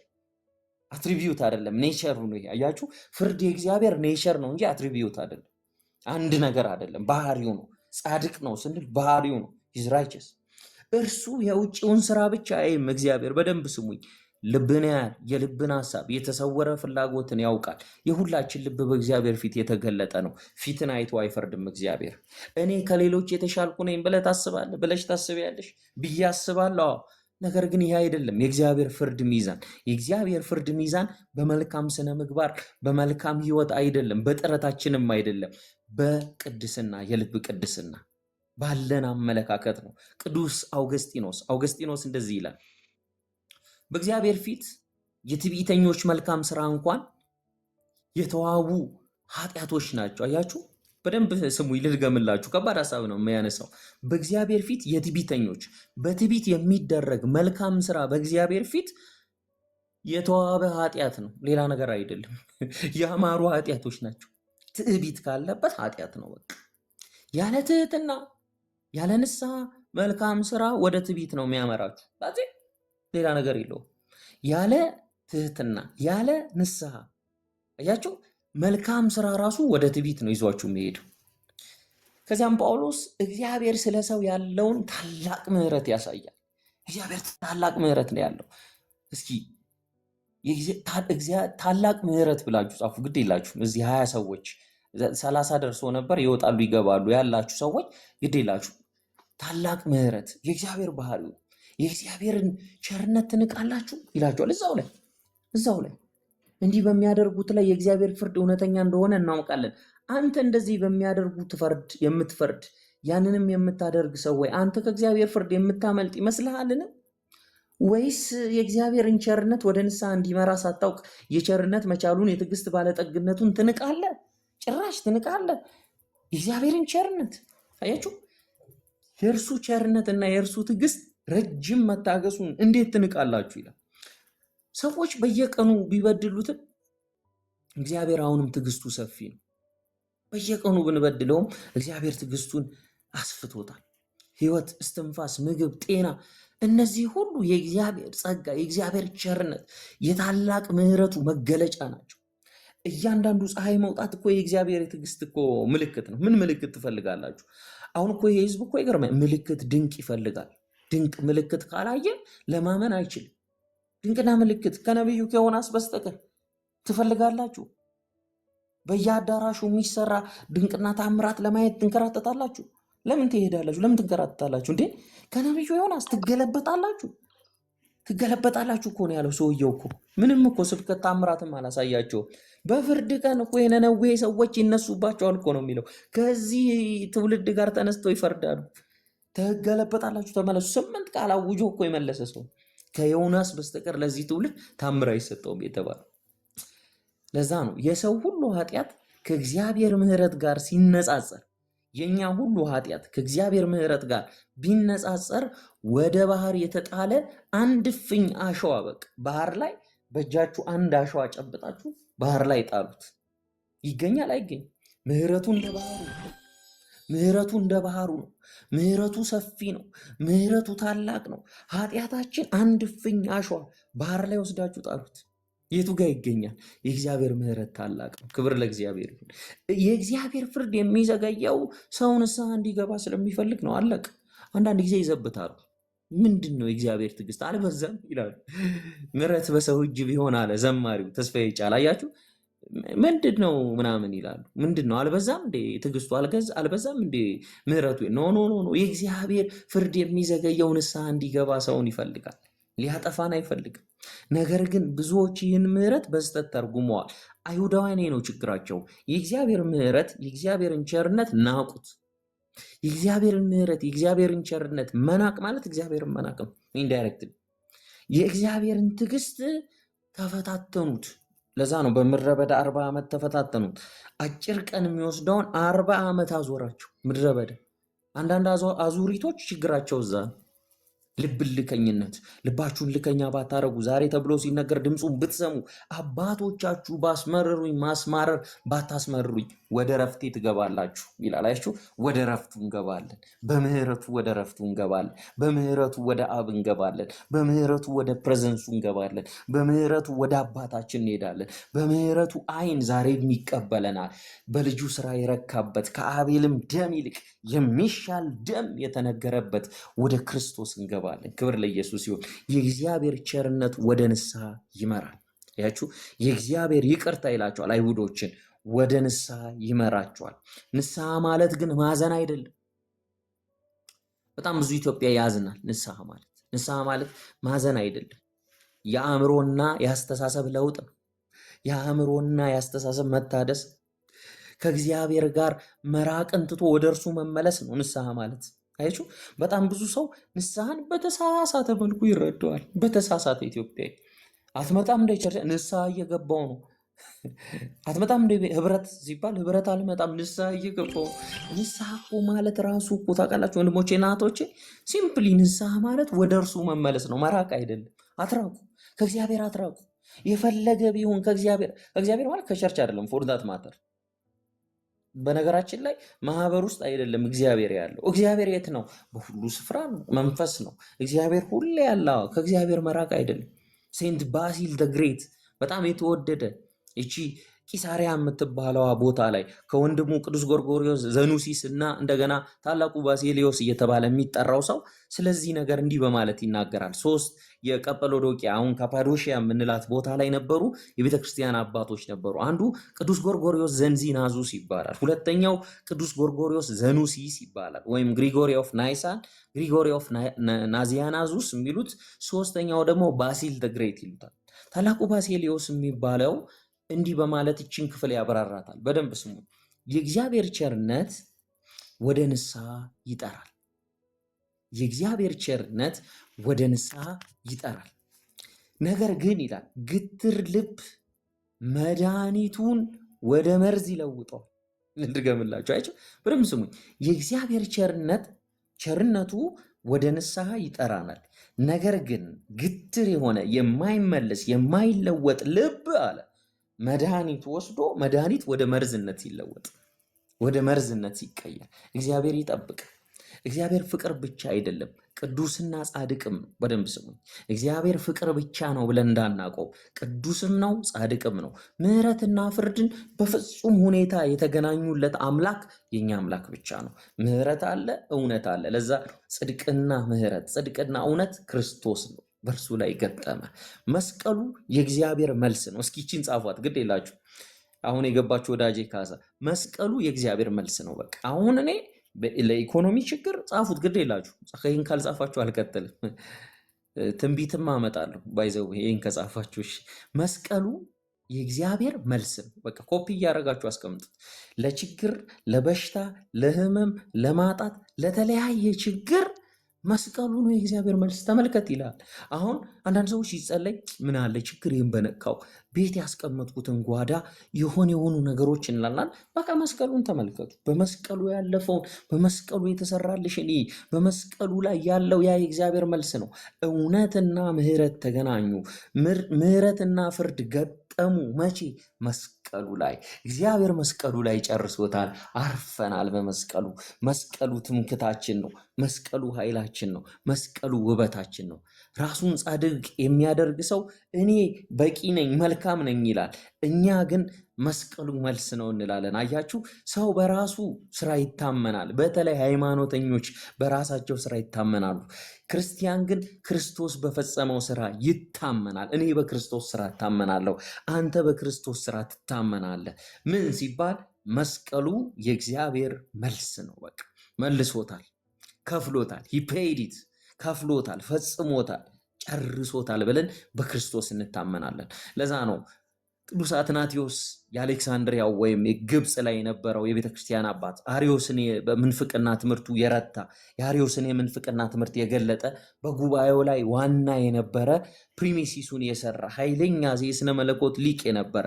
attribute አይደለም፣ nature ኡ ነው። ይሄ አያችሁ፣ ፍርድ የእግዚአብሔር nature ነው እንጂ attribute አይደለም። አንድ ነገር አይደለም፣ ባህሪው ነው። ጻድቅ ነው ስንል ባህሪው ነው። He's righteous። እርሱ የውጭውን ስራ ብቻ አያይም። እግዚአብሔር በደንብ ስሙኝ፣ ልብን ያያል፣ የልብን ሀሳብ፣ የተሰወረ ፍላጎትን ያውቃል። የሁላችን ልብ በእግዚአብሔር ፊት የተገለጠ ነው። ፊትን አይቶ አይፈርድም እግዚአብሔር። እኔ ከሌሎች የተሻልኩ ነኝ ብለህ ታስባለህ፣ ብለሽ ታስቢያለሽ ብዬ አስባለሁ። አዎ። ነገር ግን ይሄ አይደለም የእግዚአብሔር ፍርድ ሚዛን። የእግዚአብሔር ፍርድ ሚዛን በመልካም ስነ ምግባር በመልካም ሕይወት አይደለም፣ በጥረታችንም አይደለም፣ በቅድስና የልብ ቅድስና ባለን አመለካከት ነው። ቅዱስ አውገስጢኖስ እንደዚህ ይላል፣ በእግዚአብሔር ፊት የትዕቢተኞች መልካም ስራ እንኳን የተዋቡ ኃጢአቶች ናቸው። አያችሁ፣ በደንብ ስሙ፣ ልድገምላችሁ። ከባድ ሀሳብ ነው የሚያነሳው። በእግዚአብሔር ፊት የትዕቢተኞች በትዕቢት የሚደረግ መልካም ስራ በእግዚአብሔር ፊት የተዋበ ኃጢአት ነው፣ ሌላ ነገር አይደለም። ያማሩ ኃጢአቶች ናቸው። ትዕቢት ካለበት ኃጢአት ነው። በቃ ያለ ትህትና ያለ ንስሐ መልካም ስራ ወደ ትዕቢት ነው የሚያመራችሁ። ስለዚህ ሌላ ነገር የለውም። ያለ ትህትና ያለ ንስሐ አያችሁ፣ መልካም ስራ ራሱ ወደ ትዕቢት ነው ይዟችሁ የሚሄደው። ከዚያም ጳውሎስ እግዚአብሔር ስለ ሰው ያለውን ታላቅ ምሕረት ያሳያል። እግዚአብሔር ታላቅ ምሕረት ነው ያለው። እስኪ ታላቅ ምሕረት ብላችሁ ጻፉ። ግድ የላችሁም። እዚህ 20 ሰዎች 30 ደርሶ ነበር ይወጣሉ ይገባሉ ያላችሁ ሰዎች ግድ የላችሁ። ታላቅ ምሕረት የእግዚአብሔር ባህሪው የእግዚአብሔርን ቸርነት ትንቃላችሁ ይላችኋል። እዛው ላይ እንዲህ በሚያደርጉት ላይ የእግዚአብሔር ፍርድ እውነተኛ እንደሆነ እናውቃለን። አንተ እንደዚህ በሚያደርጉት ፈርድ የምትፈርድ ያንንም የምታደርግ ሰው ወይ አንተ ከእግዚአብሔር ፍርድ የምታመልጥ ይመስልሃልን? ወይስ የእግዚአብሔርን ቸርነት ወደ ንስሐ እንዲመራ ሳታውቅ የቸርነት መቻሉን የትዕግስት ባለጠግነቱን ትንቃለህ? ጭራሽ ትንቃለህ። የእግዚአብሔርን ቸርነት አያችሁ፣ የእርሱ ቸርነት እና የእርሱ ትዕግስት ረጅም መታገሱን እንዴት ትንቃላችሁ ይላል። ሰዎች በየቀኑ ቢበድሉትም እግዚአብሔር አሁንም ትዕግስቱ ሰፊ ነው። በየቀኑ ብንበድለውም እግዚአብሔር ትዕግስቱን አስፍቶታል። ሕይወት፣ እስትንፋስ፣ ምግብ፣ ጤና፣ እነዚህ ሁሉ የእግዚአብሔር ጸጋ፣ የእግዚአብሔር ቸርነት፣ የታላቅ ምሕረቱ መገለጫ ናቸው። እያንዳንዱ ፀሐይ መውጣት እኮ የእግዚአብሔር የትዕግስት እኮ ምልክት ነው። ምን ምልክት ትፈልጋላችሁ? አሁን እኮ ይሄ ህዝብ እኮ ይገርማል። ምልክት ድንቅ ይፈልጋል። ድንቅ ምልክት ካላየ ለማመን አይችልም። ድንቅና ምልክት ከነቢዩ ከዮናስ በስተቀር ትፈልጋላችሁ? በየአዳራሹ የሚሰራ ድንቅና ታምራት ለማየት ትንከራተታላችሁ። ለምን ትሄዳላችሁ? ለምን ትንከራተታላችሁ እንዴ? ከነቢዩ ዮናስ ትገለበጣላችሁ። ትገለበጣላችሁ እኮ ነው ያለው ሰውየው እኮ ምንም እኮ ስብከት ታምራትም አላሳያቸውም። በፍርድ ቀን እኮ የነነዌ ሰዎች ይነሱባቸዋል እኮ ነው የሚለው። ከዚህ ትውልድ ጋር ተነስተው ይፈርዳሉ። ትገለበጣላችሁ፣ ተመለሱ። 8 ቃል አውጆ እኮ የመለሰ ሰው ከዮናስ በስተቀር ለዚህ ትውልድ ታምር አይሰጠውም የተባለው። ለዛ ነው የሰው ሁሉ ኃጢአት ከእግዚአብሔር ምሕረት ጋር ሲነጻጸር፣ የኛ ሁሉ ኃጢአት ከእግዚአብሔር ምሕረት ጋር ቢነጻጸር ወደ ባህር የተጣለ አንድ እፍኝ አሸዋ፣ በቃ ባህር ላይ በእጃችሁ አንድ አሸዋ ጨብጣችሁ ባህር ላይ ጣሉት፣ ይገኛል አይገኝም? ምሕረቱ እንደ ባህሩ ነው። ምሕረቱ እንደ ባህሩ ነው። ምሕረቱ ሰፊ ነው። ምሕረቱ ታላቅ ነው። ኃጢአታችን አንድ እፍኝ አሸዋ ባህር ላይ ወስዳችሁ ጣሉት፣ የቱ ጋር ይገኛል? የእግዚአብሔር ምሕረት ታላቅ ነው። ክብር ለእግዚአብሔር ይሁን። የእግዚአብሔር ፍርድ የሚዘገየው ሰው ንስሐ እንዲገባ ስለሚፈልግ ነው። አለቅ። አንዳንድ ጊዜ ይዘብታሉ። ምንድን ነው የእግዚአብሔር ትዕግስት አልበዛም ይላሉ። ምሕረት በሰው እጅ ቢሆን አለ ዘማሪው ተስፋዬ ጫላ። አያችሁ፣ ምንድን ነው ምናምን ይላሉ። ምንድን ነው አልበዛም እንዴ ትዕግስቱ አልበዛም እንዴ ምሕረቱ? No, no, no, no። የእግዚአብሔር ፍርድ የሚዘገየው ንስሐ እንዲገባ ሰውን ይፈልጋል። ሊያጠፋን አይፈልግም። ነገር ግን ብዙዎች ይህን ምሕረት በስህተት ተርጉመዋል። አይሁዳውያን ይሄ ነው ችግራቸው። የእግዚአብሔር ምሕረት የእግዚአብሔርን ቸርነት ናቁት። የእግዚአብሔርን ምሕረት የእግዚአብሔርን ቸርነት መናቅ ማለት እግዚአብሔርን መናቅ ነው። Indirectly የእግዚአብሔርን ትዕግስት ተፈታተኑት። ለዛ ነው በምድረ በዳ 40 ዓመት ተፈታተኑት። አጭር ቀን የሚወስደውን 40 ዓመት አዞራቸው ምድረ በዳ። አንዳንድ አዙሪቶች ችግራቸው እዛ ነው። ልብ እልከኝነት። ልባችሁን እልከኛ ባታረጉ፣ ዛሬ ተብሎ ሲነገር ድምፁን ብትሰሙ፣ አባቶቻችሁ ባስመረሩኝ ማስማረር ባታስመርሩኝ ወደ ረፍቴ ትገባላችሁ ይላል። አያችሁ፣ ወደ ረፍቱ እንገባለን። በምህረቱ ወደ ረፍቱ እንገባለን። በምህረቱ ወደ አብ እንገባለን። በምህረቱ ወደ presence ኡ እንገባለን። በምህረቱ ወደ አባታችን እንሄዳለን። በምህረቱ አይን ዛሬም ይቀበለናል። በልጁ ስራ የረካበት፣ ከአቤልም ደም ይልቅ የሚሻል ደም የተነገረበት ወደ ክርስቶስ እንገባለን። ክብር ለኢየሱስ ይሁን። የእግዚአብሔር ቸርነት ወደ ንስሐ ይመራል። ያችሁ የእግዚአብሔር ይቅርታ ይላቸዋል አይሁዶችን፣ ወደ ንስሐ ይመራቸዋል። ንስሐ ማለት ግን ማዘን አይደለም። በጣም ብዙ ኢትዮጵያ ያዝናል። ንስሐ ማለት ማዘን አይደለም። የአእምሮና የአስተሳሰብ ለውጥ ነው። የአእምሮና የአስተሳሰብ መታደስ፣ ከእግዚአብሔር ጋር መራቅን ትቶ ወደ እርሱ መመለስ ነው ንስሐ ማለት። አያችሁ፣ በጣም ብዙ ሰው ንስሐን በተሳሳተ መልኩ ይረዳዋል። በተሳሳተ። ኢትዮጵያዊ አትመጣም እንደ church? ንስሐ እየገባው ነው። አትመጣም እንደ ህብረት ሲባል ህብረት አልመጣም፣ ንስሐ እየገባው። ንስሐ እኮ ማለት ራሱ እኮ ታውቃላችሁ ወንድሞቼ እና እህቶቼ፣ simply ንስሐ ማለት ወደ እርሱ መመለስ ነው፣ መራቅ አይደለም። አትራቁ፣ ከእግዚአብሔር አትራቁ። የፈለገ ቢሆን ከእግዚአብሔር፣ ከእግዚአብሔር ማለት ከ church አይደለም for that matter። በነገራችን ላይ ማህበር ውስጥ አይደለም እግዚአብሔር ያለው። እግዚአብሔር የት ነው? በሁሉ ስፍራ ነው። መንፈስ ነው። እግዚአብሔር ሁሌ ያለ፣ ከእግዚአብሔር መራቅ አይደለም። Saint Basil the Great በጣም የተወደደ፣ ይቺ ቂሳሪያ የምትባለዋ ቦታ ላይ ከወንድሙ ቅዱስ ጎርጎርዮስ ዘኑሲስ እና እንደገና ታላቁ ባሲሊዮስ እየተባለ የሚጠራው ሰው ስለዚህ ነገር እንዲህ በማለት ይናገራል። ሶስት የቀጰዶቅያ፣ አሁን ካፓዶሺያ የምንላት ቦታ ላይ ነበሩ የቤተ ክርስቲያን አባቶች ነበሩ። አንዱ ቅዱስ ጎርጎርዮስ ዘንዚናዙስ ይባላል። ሁለተኛው ቅዱስ ጎርጎርዮስ ዘኑሲስ ይባላል፣ ወይም Gregory of Nyssa ን፣ Gregory of Nazianzus የሚሉት። ሶስተኛው ደግሞ Basil the Great ይሉታል። ታላቁ ባሲሊዮስ የሚባለው እንዲህ በማለት ይችን ክፍል ያብራራታል። በደንብ ስሙ። የእግዚአብሔር ቸርነት ወደ ንስሐ ይጠራል። የእግዚአብሔር ቸርነት ወደ ንስሐ ይጠራል። ነገር ግን ይላል፣ ግትር ልብ መድኃኒቱን ወደ መርዝ ይለውጠዋል። ልድገምላችሁ፣ አያችሁ፣ በደንብ ስሙኝ። የእግዚአብሔር ቸርነት፣ ቸርነቱ ወደ ንስሐ ይጠራናል። ነገር ግን ግትር የሆነ፣ የማይመለስ፣ የማይለወጥ ልብ አለ፣ መድኃኒት ወስዶ መድኃኒት ወደ መርዝነት ሲለወጥ፣ ወደ መርዝነት ሲቀየር፣ እግዚአብሔር ይጠብቅ። እግዚአብሔር ፍቅር ብቻ አይደለም፣ ቅዱስና ጻድቅም ነው። በደንብ ስሙኝ። እግዚአብሔር ፍቅር ብቻ ነው ብለን እንዳናቆም፣ ቅዱስም ነው፣ ጻድቅም ነው። ምሕረትና ፍርድን በፍጹም ሁኔታ የተገናኙለት አምላክ የኛ አምላክ ብቻ ነው። ምሕረት አለ፣ እውነት አለ። ለዛ ጽድቅና ምሕረት፣ ጽድቅና እውነት ክርስቶስ ነው። በእርሱ ላይ ገጠመ። መስቀሉ የእግዚአብሔር መልስ ነው። እስኪ ይህችን ጻፏት፣ ግድ የላችሁ። አሁን የገባችሁ ወዳጄ ካሳ፣ መስቀሉ የእግዚአብሔር መልስ ነው። በቃ አሁን እኔ ለኢኮኖሚ ችግር ጻፉት፣ ግድ የላችሁ። ይህን ካልጻፋችሁ አልቀጥልም። ትንቢትም አመጣለሁ by the way ይህን ከጻፋችሁ። እሺ። መስቀሉ የእግዚአብሔር መልስ ነው። በቃ ኮፒ እያደረጋችሁ አስቀምጡት። ለችግር፣ ለበሽታ፣ ለህመም፣ ለማጣት፣ ለተለያየ ችግር መስቀሉ ነው የእግዚአብሔር መልስ። ተመልከት ይላል። አሁን አንዳንድ ሰዎች ሲጸለይ ምን አለ ችግሬን በነካው፣ ቤት ያስቀመጥኩትን ጓዳ የሆነ የሆኑ ነገሮች እንላለን። በቃ መስቀሉን ተመልከቱ። በመስቀሉ ያለፈውን፣ በመስቀሉ የተሰራልሽን፣ በመስቀሉ ላይ ያለው ያ የእግዚአብሔር መልስ ነው። እውነትና ምሕረት ተገናኙ። ምሕረትና ፍርድ ገጠሙ። መቼ? መስቀሉ ላይ። እግዚአብሔር መስቀሉ ላይ ጨርሶታል። አርፈናል በመስቀሉ። መስቀሉ ትምክታችን ነው። መስቀሉ ኃይላችን ነው። መስቀሉ ውበታችን ነው። ራሱን ጻድቅ የሚያደርግ ሰው እኔ በቂ ነኝ፣ መልካም ነኝ ይላል። እኛ ግን መስቀሉ መልስ ነው እንላለን። አያችሁ፣ ሰው በራሱ ስራ ይታመናል። በተለይ ሃይማኖተኞች በራሳቸው ስራ ይታመናሉ። ክርስቲያን ግን ክርስቶስ በፈጸመው ስራ ይታመናል። እኔ በክርስቶስ ስራ እታመናለሁ፣ አንተ በክርስቶስ ስራ ትታመናለህ። ምን ሲባል መስቀሉ የእግዚአብሔር መልስ ነው። በቃ መልሶታል፣ ከፍሎታል። He paid it፣ ከፍሎታል፣ ፈጽሞታል፣ ጨርሶታል ብለን በክርስቶስ እንታመናለን። ለዛ ነው ቅዱስ አትናቴዎስ የአሌክሳንድሪያው ወይም የግብፅ ላይ የነበረው የቤተ ክርስቲያን አባት፣ አርዮስን በምንፍቅና ትምህርቱ የረታ፣ የአርዮስን የምንፍቅና ትምህርት የገለጠ፣ በጉባኤው ላይ ዋና የነበረ፣ premises ኡን የሰራ፣ ኃይለኛ የስነ መለኮት ሊቅ የነበረ፣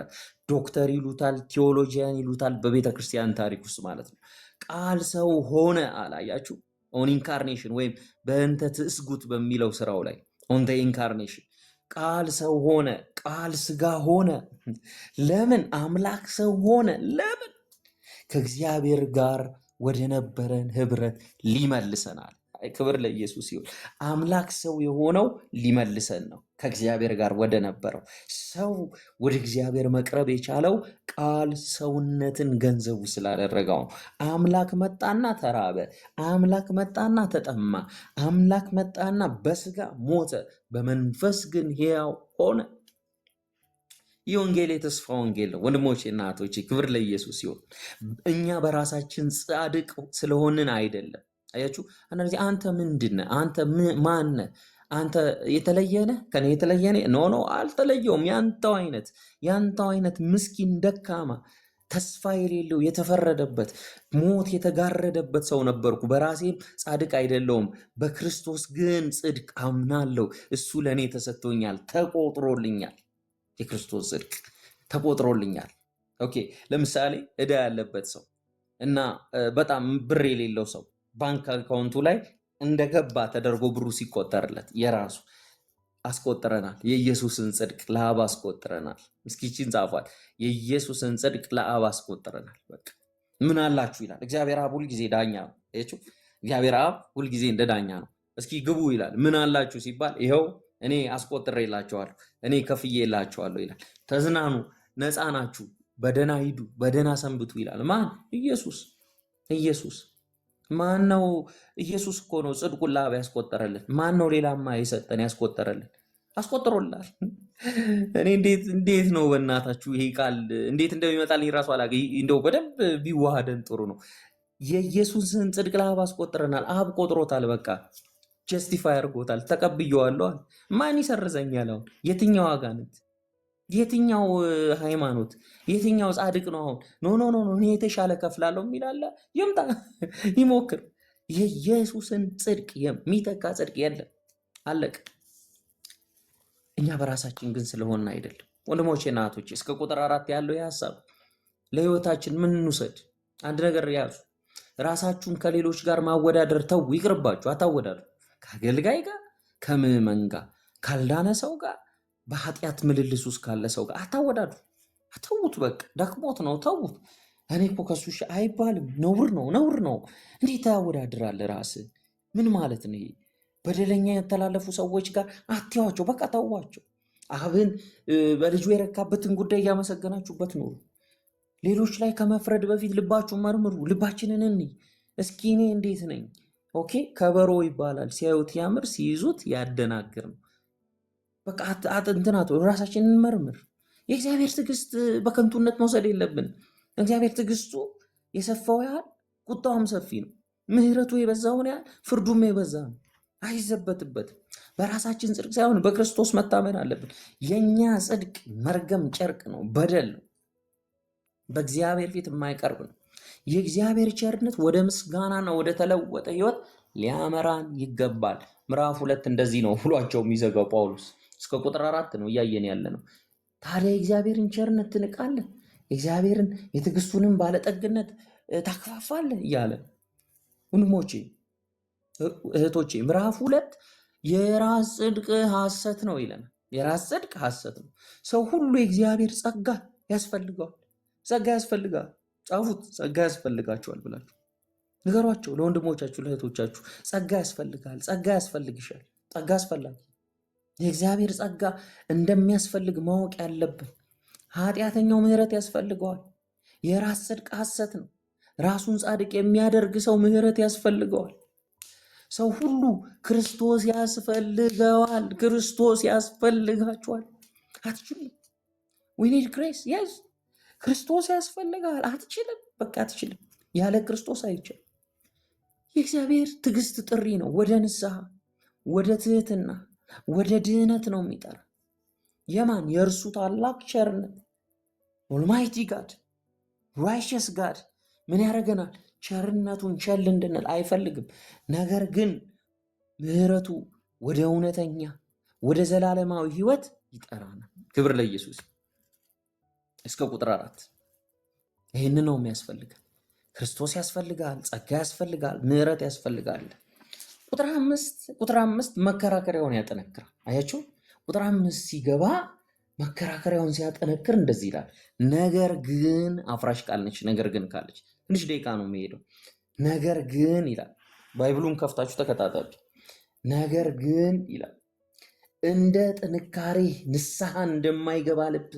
ዶክተር ይሉታል፣ theologian ይሉታል በቤተ ክርስቲያን ታሪክ ውስጥ ማለት ነው። ቃል ሰው ሆነ አላያችሁ? On Incarnation ወይም በእንተ ትስግውት በሚለው ስራው ላይ፣ On the Incarnation፣ ቃል ሰው ሆነ፣ ቃል ስጋ ሆነ። ለምን አምላክ ሰው ሆነ? ለምን? ከእግዚአብሔር ጋር ወደ ነበረን ህብረት ሊመልሰናል። ክብር ለኢየሱስ ይሁን። አምላክ ሰው የሆነው ሊመልሰን ነው ከእግዚአብሔር ጋር ወደ ነበረው። ሰው ወደ እግዚአብሔር መቅረብ የቻለው ቃል ሰውነትን ገንዘቡ ስላደረገው ነው። አምላክ መጣና ተራበ። አምላክ መጣና ተጠማ። አምላክ መጣና በስጋ ሞተ፣ በመንፈስ ግን ሕያው ሆነ። ይህ ወንጌል የተስፋ ወንጌል ነው። ወንድሞቼ እና እህቶቼ፣ ክብር ለኢየሱስ ይሁን። እኛ በራሳችን ጻድቅ ስለሆንን አይደለም። አያችሁ፣ አንዳንድ ጊዜ አንተ ምንድን ነህ? አንተ ማን ነህ? አንተ የተለየ ነህ? ከኔ የተለየ ነህ? No, no፣ አልተለየውም። ያንተው አይነት ምስኪን፣ ደካማ፣ ተስፋ የሌለው፣ የተፈረደበት፣ ሞት የተጋረደበት ሰው ነበርኩ። በራሴም ጻድቅ አይደለሁም። በክርስቶስ ግን ጽድቅ አምናለሁ። እሱ ለእኔ ተሰጥቶኛል፣ ተቆጥሮልኛል። የክርስቶስ ጽድቅ ተቆጥሮልኛል። Okay፣ ለምሳሌ ዕዳ ያለበት ሰው እና በጣም ብር የሌለው ሰው ባንክ account ኡ ላይ እንደገባ ተደርጎ ብሩ ሲቆጠርለት የራሱ አስቆጥረናል። የኢየሱስን ጽድቅ ለአብ አስቆጥረናል። እስኪ ይህቺን ጻፏት። የኢየሱስን ጽድቅ ለአብ አስቆጥረናል። በቃ ምን አላችሁ ይላል። እግዚአብሔር አብ ሁልጊዜ ዳኛ ነው። አያችሁ? እግዚአብሔር አብ ሁልጊዜ እንደ ዳኛ ነው። እስኪ ግቡ ይላል። ምን አላችሁ ሲባል ይኸው እኔ አስቆጥሬላችኋለሁ፣ እኔ ከፍዬላችኋለሁ ይላል። ተዝናኑ፣ ነፃ ናችሁ፣ በደህና ሂዱ፣ በደህና ሰንብቱ ይላል። ማን? ኢየሱስ። ኢየሱስ ማን ነው? ኢየሱስ እኮ ነው ጽድቁን ለአብ ያስቆጠረልን። ማን ነው ሌላማ የሰጠን ያስቆጠረልን? አስቆጥሮልናል። እኔ እንዴት ነው በእናታችሁ ይሄ ቃል እንዴት እንደሚመጣልኝ ራሱ አላውቅም። እንደው በደንብ ቢዋሃደን ጥሩ ነው። የኢየሱስን ጽድቅ ለአብ አስቆጥረናል። አብ ቆጥሮታል። በቃ justify አድርጎታል። ተቀብየዋለሁ አለ። ማን ይሰርዘኛል? አሁን የትኛው አጋንንት፣ የትኛው ሃይማኖት፣ የትኛው ጻድቅ ነው? አሁን no, no, no፣ እኔ የተሻለ ከፍላለሁ የሚል አለ? ይምጣ ይሞክር። የኢየሱስን ጽድቅ የሚተካ ጽድቅ የለም። አለቀ። እኛ በራሳችን ግን ስለሆንን አይደለም። ወንድሞቼ እና እህቶቼ፣ እስከ ቁጥር 4 ያለው ይህ ሀሳብ ለህይወታችን ምን እንውሰድ? አንድ ነገር ያዙ። ራሳችሁን ከሌሎች ጋር ማወዳደር ተው፣ ይቅርባችሁ። አታወዳድሩ። ከአገልጋይ ጋር፣ ከምዕመን ጋር፣ ካልዳነ ሰው ጋር፣ በኃጢአት ምልልስ ውስጥ ካለ ሰው ጋር አታወዳድሩ። ተዉት፣ በቃ ደክሞት ነው፣ ተዉት። እኔ እኮ ከሱ አይባልም። ነውር ነው፣ ነውር ነው። እንዴት ታወዳድራለህ ራስህ? ምን ማለት ነው ይሄ? በደለኛ የተላለፉ ሰዎች ጋር አትያቸው፣ በቃ ተዋቸው። አብን በልጁ የረካበትን ጉዳይ እያመሰገናችሁበት ኑሩ። ሌሎች ላይ ከመፍረድ በፊት ልባችሁን መርምሩ። ልባችንን እንይ እስኪ፣ እኔ እንዴት ነኝ? Okay፣ ከበሮ ይባላል። ሲያዩት ያምር፣ ሲይዙት ያደናግር ነው። በቃ እንትን አትበሉ፣ ራሳችንን እንመርምር። የእግዚአብሔር ትዕግስት በከንቱነት መውሰድ የለብን። እግዚአብሔር ትዕግስቱ የሰፋው ያህል ቁጣውም ሰፊ ነው። ምሕረቱ የበዛውን ያህል ፍርዱም የበዛ ነው። አይዘበትበትም። በራሳችን ጽድቅ ሳይሆን በክርስቶስ መታመን አለብን። የእኛ ጽድቅ መርገም ጨርቅ ነው፣ በደል ነው፣ በእግዚአብሔር ፊት የማይቀርብ ነው። የእግዚአብሔር ቸርነት ወደ ምስጋናና ወደ ተለወጠ ሕይወት ሊያመራን ይገባል። ምዕራፍ 2 እንደዚህ ነው ብሏቸው የሚዘጋው ጳውሎስ። እስከ ቁጥር 4 ነው እያየን ያለ ነው። ታዲያ የእግዚአብሔርን ቸርነት ትንቃለህ፣ የእግዚአብሔርን የትዕግስቱንም ባለጠግነት ታክፋፋለህ እያለ። ወንድሞቼ እህቶቼ፣ ምዕራፍ 2 የራስ ጽድቅ ሐሰት ነው ይለናል። የራስ ጽድቅ ሐሰት ነው። ሰው ሁሉ የእግዚአብሔር ጸጋ ያስፈልገዋል። ጸጋ ያስፈልጋል። ጻፉት። ጸጋ ያስፈልጋቸዋል ብላችሁ ንገሯቸው ለወንድሞቻችሁ፣ ለእህቶቻችሁ። ጸጋ ያስፈልጋል። ጸጋ ያስፈልግሻል። ጸጋ አስፈላጊ፣ የእግዚአብሔር ጸጋ እንደሚያስፈልግ ማወቅ ያለብን። ኃጢአተኛው ምሕረት ያስፈልገዋል። የራስ ጽድቅ ሐሰት ነው። ራሱን ጻድቅ የሚያደርግ ሰው ምሕረት ያስፈልገዋል። ሰው ሁሉ ክርስቶስ ያስፈልገዋል። ክርስቶስ ያስፈልጋችኋል። አትችሉም። We need grace, yes። ክርስቶስ ያስፈልጋል። አትችልም። በቃ አትችልም። ያለ ክርስቶስ አይችልም። የእግዚአብሔር ትዕግስት ጥሪ ነው። ወደ ንስሐ፣ ወደ ትህትና፣ ወደ ድህነት ነው የሚጠራ። የማን? የእርሱ ታላቅ ቸርነት። Almighty God, righteous God ምን ያደርገናል? ቸርነቱን ቸል እንድንል አይፈልግም። ነገር ግን ምሕረቱ ወደ እውነተኛ ወደ ዘላለማዊ ሕይወት ይጠራናል። ክብር ለኢየሱስ። እስከ ቁጥር 4 ይህን ነው የሚያስፈልገን። ክርስቶስ ያስፈልጋል፣ ጸጋ ያስፈልጋል፣ ምሕረት ያስፈልጋል። ቁጥር 5 መከራከሪያውን ያጠነክራል። አያችሁ፣ ቁጥር 5 ሲገባ መከራከሪያውን ሲያጠነክር እንደዚህ ይላል። ነገር ግን አፍራሽ ቃል ነች። ነገር ግን ካለች ትንሽ ደቂቃ ነው የሚሄደው። ነገር ግን ይላል። Bible ኡን ከፍታችሁ ተከታተሉ። ነገር ግን ይላል እንደ ጥንካሬ ንስሐ እንደማይገባ ልብ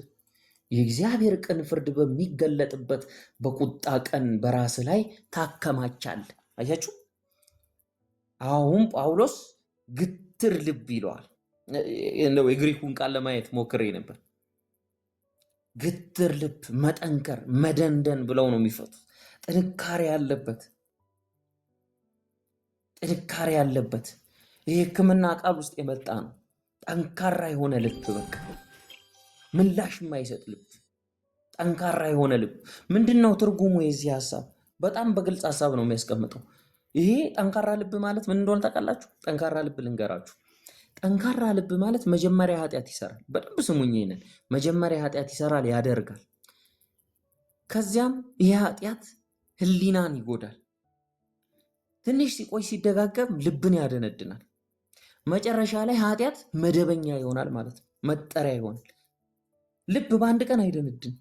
የእግዚአብሔር ቅን ፍርድ በሚገለጥበት በቁጣ ቀን በራስህ ላይ ታከማቻለህ። አያችሁ፣ አሁን ጳውሎስ ግትር ልብ ይለዋል። እንደው የግሪኩን ቃል ለማየት ሞክሬ ነበር። ግትር ልብ፣ መጠንከር፣ መደንደን ብለው ነው የሚፈቱት። ጥንካሬ ያለበት፣ ጥንካሬ ያለበት ይህ ሕክምና ቃል ውስጥ የመጣ ነው። ጠንካራ የሆነ ልብ፣ በቃ ምላሽ የማይሰጥ ልብ፣ ጠንካራ የሆነ ልብ። ምንድን ነው ትርጉሙ የዚህ ሀሳብ? በጣም በግልጽ ሀሳብ ነው የሚያስቀምጠው። ይሄ ጠንካራ ልብ ማለት ምን እንደሆነ ታውቃላችሁ? ጠንካራ ልብ ልንገራችሁ። ጠንካራ ልብ ማለት መጀመሪያ ኃጢአት ይሰራል። በደንብ ስሙኝ ይሄንን። መጀመሪያ ኃጢአት ይሰራል፣ ያደርጋል። ከዚያም ይሄ ኃጢአት ህሊናን ይጎዳል። ትንሽ ሲቆይ ሲደጋገም ልብን ያደነድናል። መጨረሻ ላይ ኃጢአት መደበኛ ይሆናል ማለት ነው፣ መጠሪያ ይሆናል። ልብ በአንድ ቀን አይደነድንም።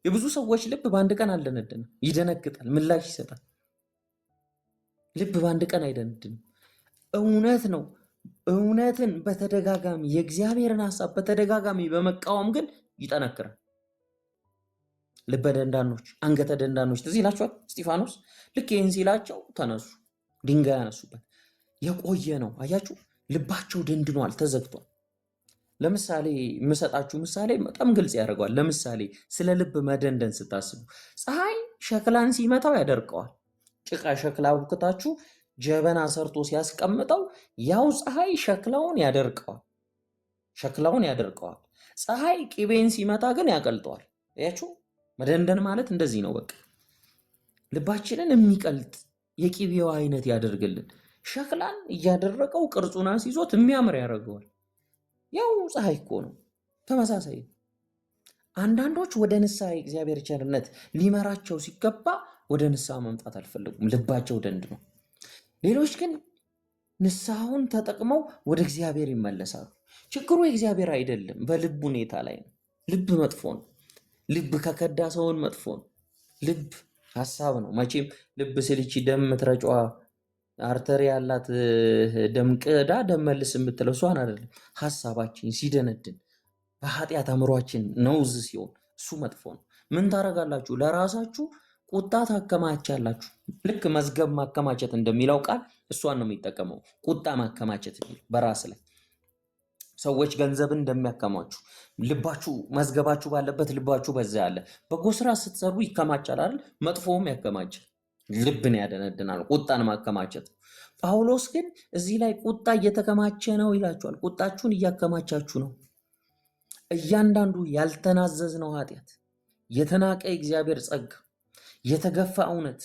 የብዙ ሰዎች ልብ በአንድ ቀን አልደነድንም። ይደነግጣል፣ ምላሽ ይሰጣል። ልብ በአንድ ቀን አይደነድንም። እውነት ነው። እውነትን በተደጋጋሚ የእግዚአብሔርን ሀሳብ በተደጋጋሚ በመቃወም ግን ይጠነክራል። ልበ ደንዳኖች፣ አንገተ ደንዳኖች ትዝ ይላችኋል። እስጢፋኖስ ልክ ይህን ሲላቸው ተነሱ፣ ድንጋይ ያነሱበት። የቆየ ነው። አያችሁ፣ ልባቸው ደንድኗል፣ ተዘግቷል። ለምሳሌ የምሰጣችሁ ምሳሌ በጣም ግልጽ ያደርገዋል። ለምሳሌ ስለ ልብ መደንደን ስታስቡ ፀሐይ ሸክላን ሲመታው ያደርቀዋል። ጭቃ ሸክላ አቡክታችሁ ጀበና ሰርቶ ሲያስቀምጠው ያው ፀሐይ ሸክላውን ያደርቀዋል፣ ሸክላውን ያደርቀዋል። ፀሐይ ቅቤን ሲመታ ግን ያቀልጠዋል። አያችሁ፣ መደንደን ማለት እንደዚህ ነው። በቃ ልባችንን የሚቀልጥ የቅቤው አይነት ያደርግልን። ሸክላን እያደረቀው ቅርጹን አስይዞት የሚያምር ያደርገዋል። ያው ፀሐይ እኮ ነው፣ ተመሳሳይ ነው። አንዳንዶች ወደ ንስሐ የእግዚአብሔር ቸርነት ሊመራቸው ሲገባ ወደ ንስሐ መምጣት አልፈለጉም፣ ልባቸው ደንድ ነው። ሌሎች ግን ንስሐውን ተጠቅመው ወደ እግዚአብሔር ይመለሳሉ። ችግሩ የእግዚአብሔር አይደለም፣ በልብ ሁኔታ ላይ ነው። ልብ መጥፎ ነው። ልብ ከከዳ ሰውን መጥፎ ነው። ልብ ሀሳብ ነው። መቼም ልብ ስልቺ ደም ምትረጫዋ artery ያላት ደም ቅዳ ደም መልስ የምትለው እሷን አይደለም። ሀሳባችን ሲደነድን በኃጢአት አእምሯችን ነውዝ ሲሆን እሱ መጥፎ ነው። ምን ታደርጋላችሁ? ለራሳችሁ ቁጣ ታከማቻላችሁ። ልክ መዝገብ ማከማቸት እንደሚለው ቃል እሷን ነው የሚጠቀመው። ቁጣ ማከማቸት የሚለው በራስ ላይ ሰዎች ገንዘብን እንደሚያከማቹ ልባችሁ መዝገባችሁ ባለበት ልባችሁ በዛ ያለ። በጎ ስራ ስትሰሩ ይከማቻል አይደል? መጥፎውም ያከማቻል። ልብን ያደነድናል። ቁጣን ማከማቸት። ጳውሎስ ግን እዚህ ላይ ቁጣ እየተከማቸ ነው ይላችኋል። ቁጣችሁን እያከማቻችሁ ነው። እያንዳንዱ ያልተናዘዝነው ኃጢአት፣ የተናቀ የእግዚአብሔር ጸጋ፣ የተገፋ እውነት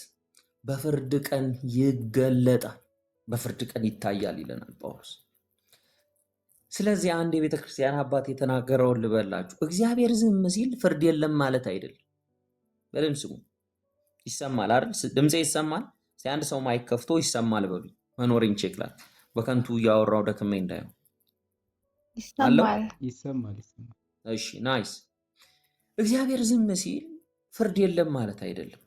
በፍርድ ቀን ይገለጣል፣ በፍርድ ቀን ይታያል ይለናል ጳውሎስ። ስለዚህ አንድ የቤተ ክርስቲያን አባት የተናገረውን ልበላችሁ። እግዚአብሔር ዝም ሲል ፍርድ የለም ማለት አይደለም። በደምብ ስሙ። ይሰማል አይደል? ድምፄ ይሰማል? እስኪ አንድ ሰው mic ከፍቶ ይሰማል በሉኝ። መኖሬን check ላድርግ። በከንቱ እያወራው ደክሜ እንዳይሆን። አለው? ይሰማል። ይሰማል ይሰማል። እሺ nice። እግዚአብሔር ዝም ሲል ፍርድ የለም ማለት አይደለም።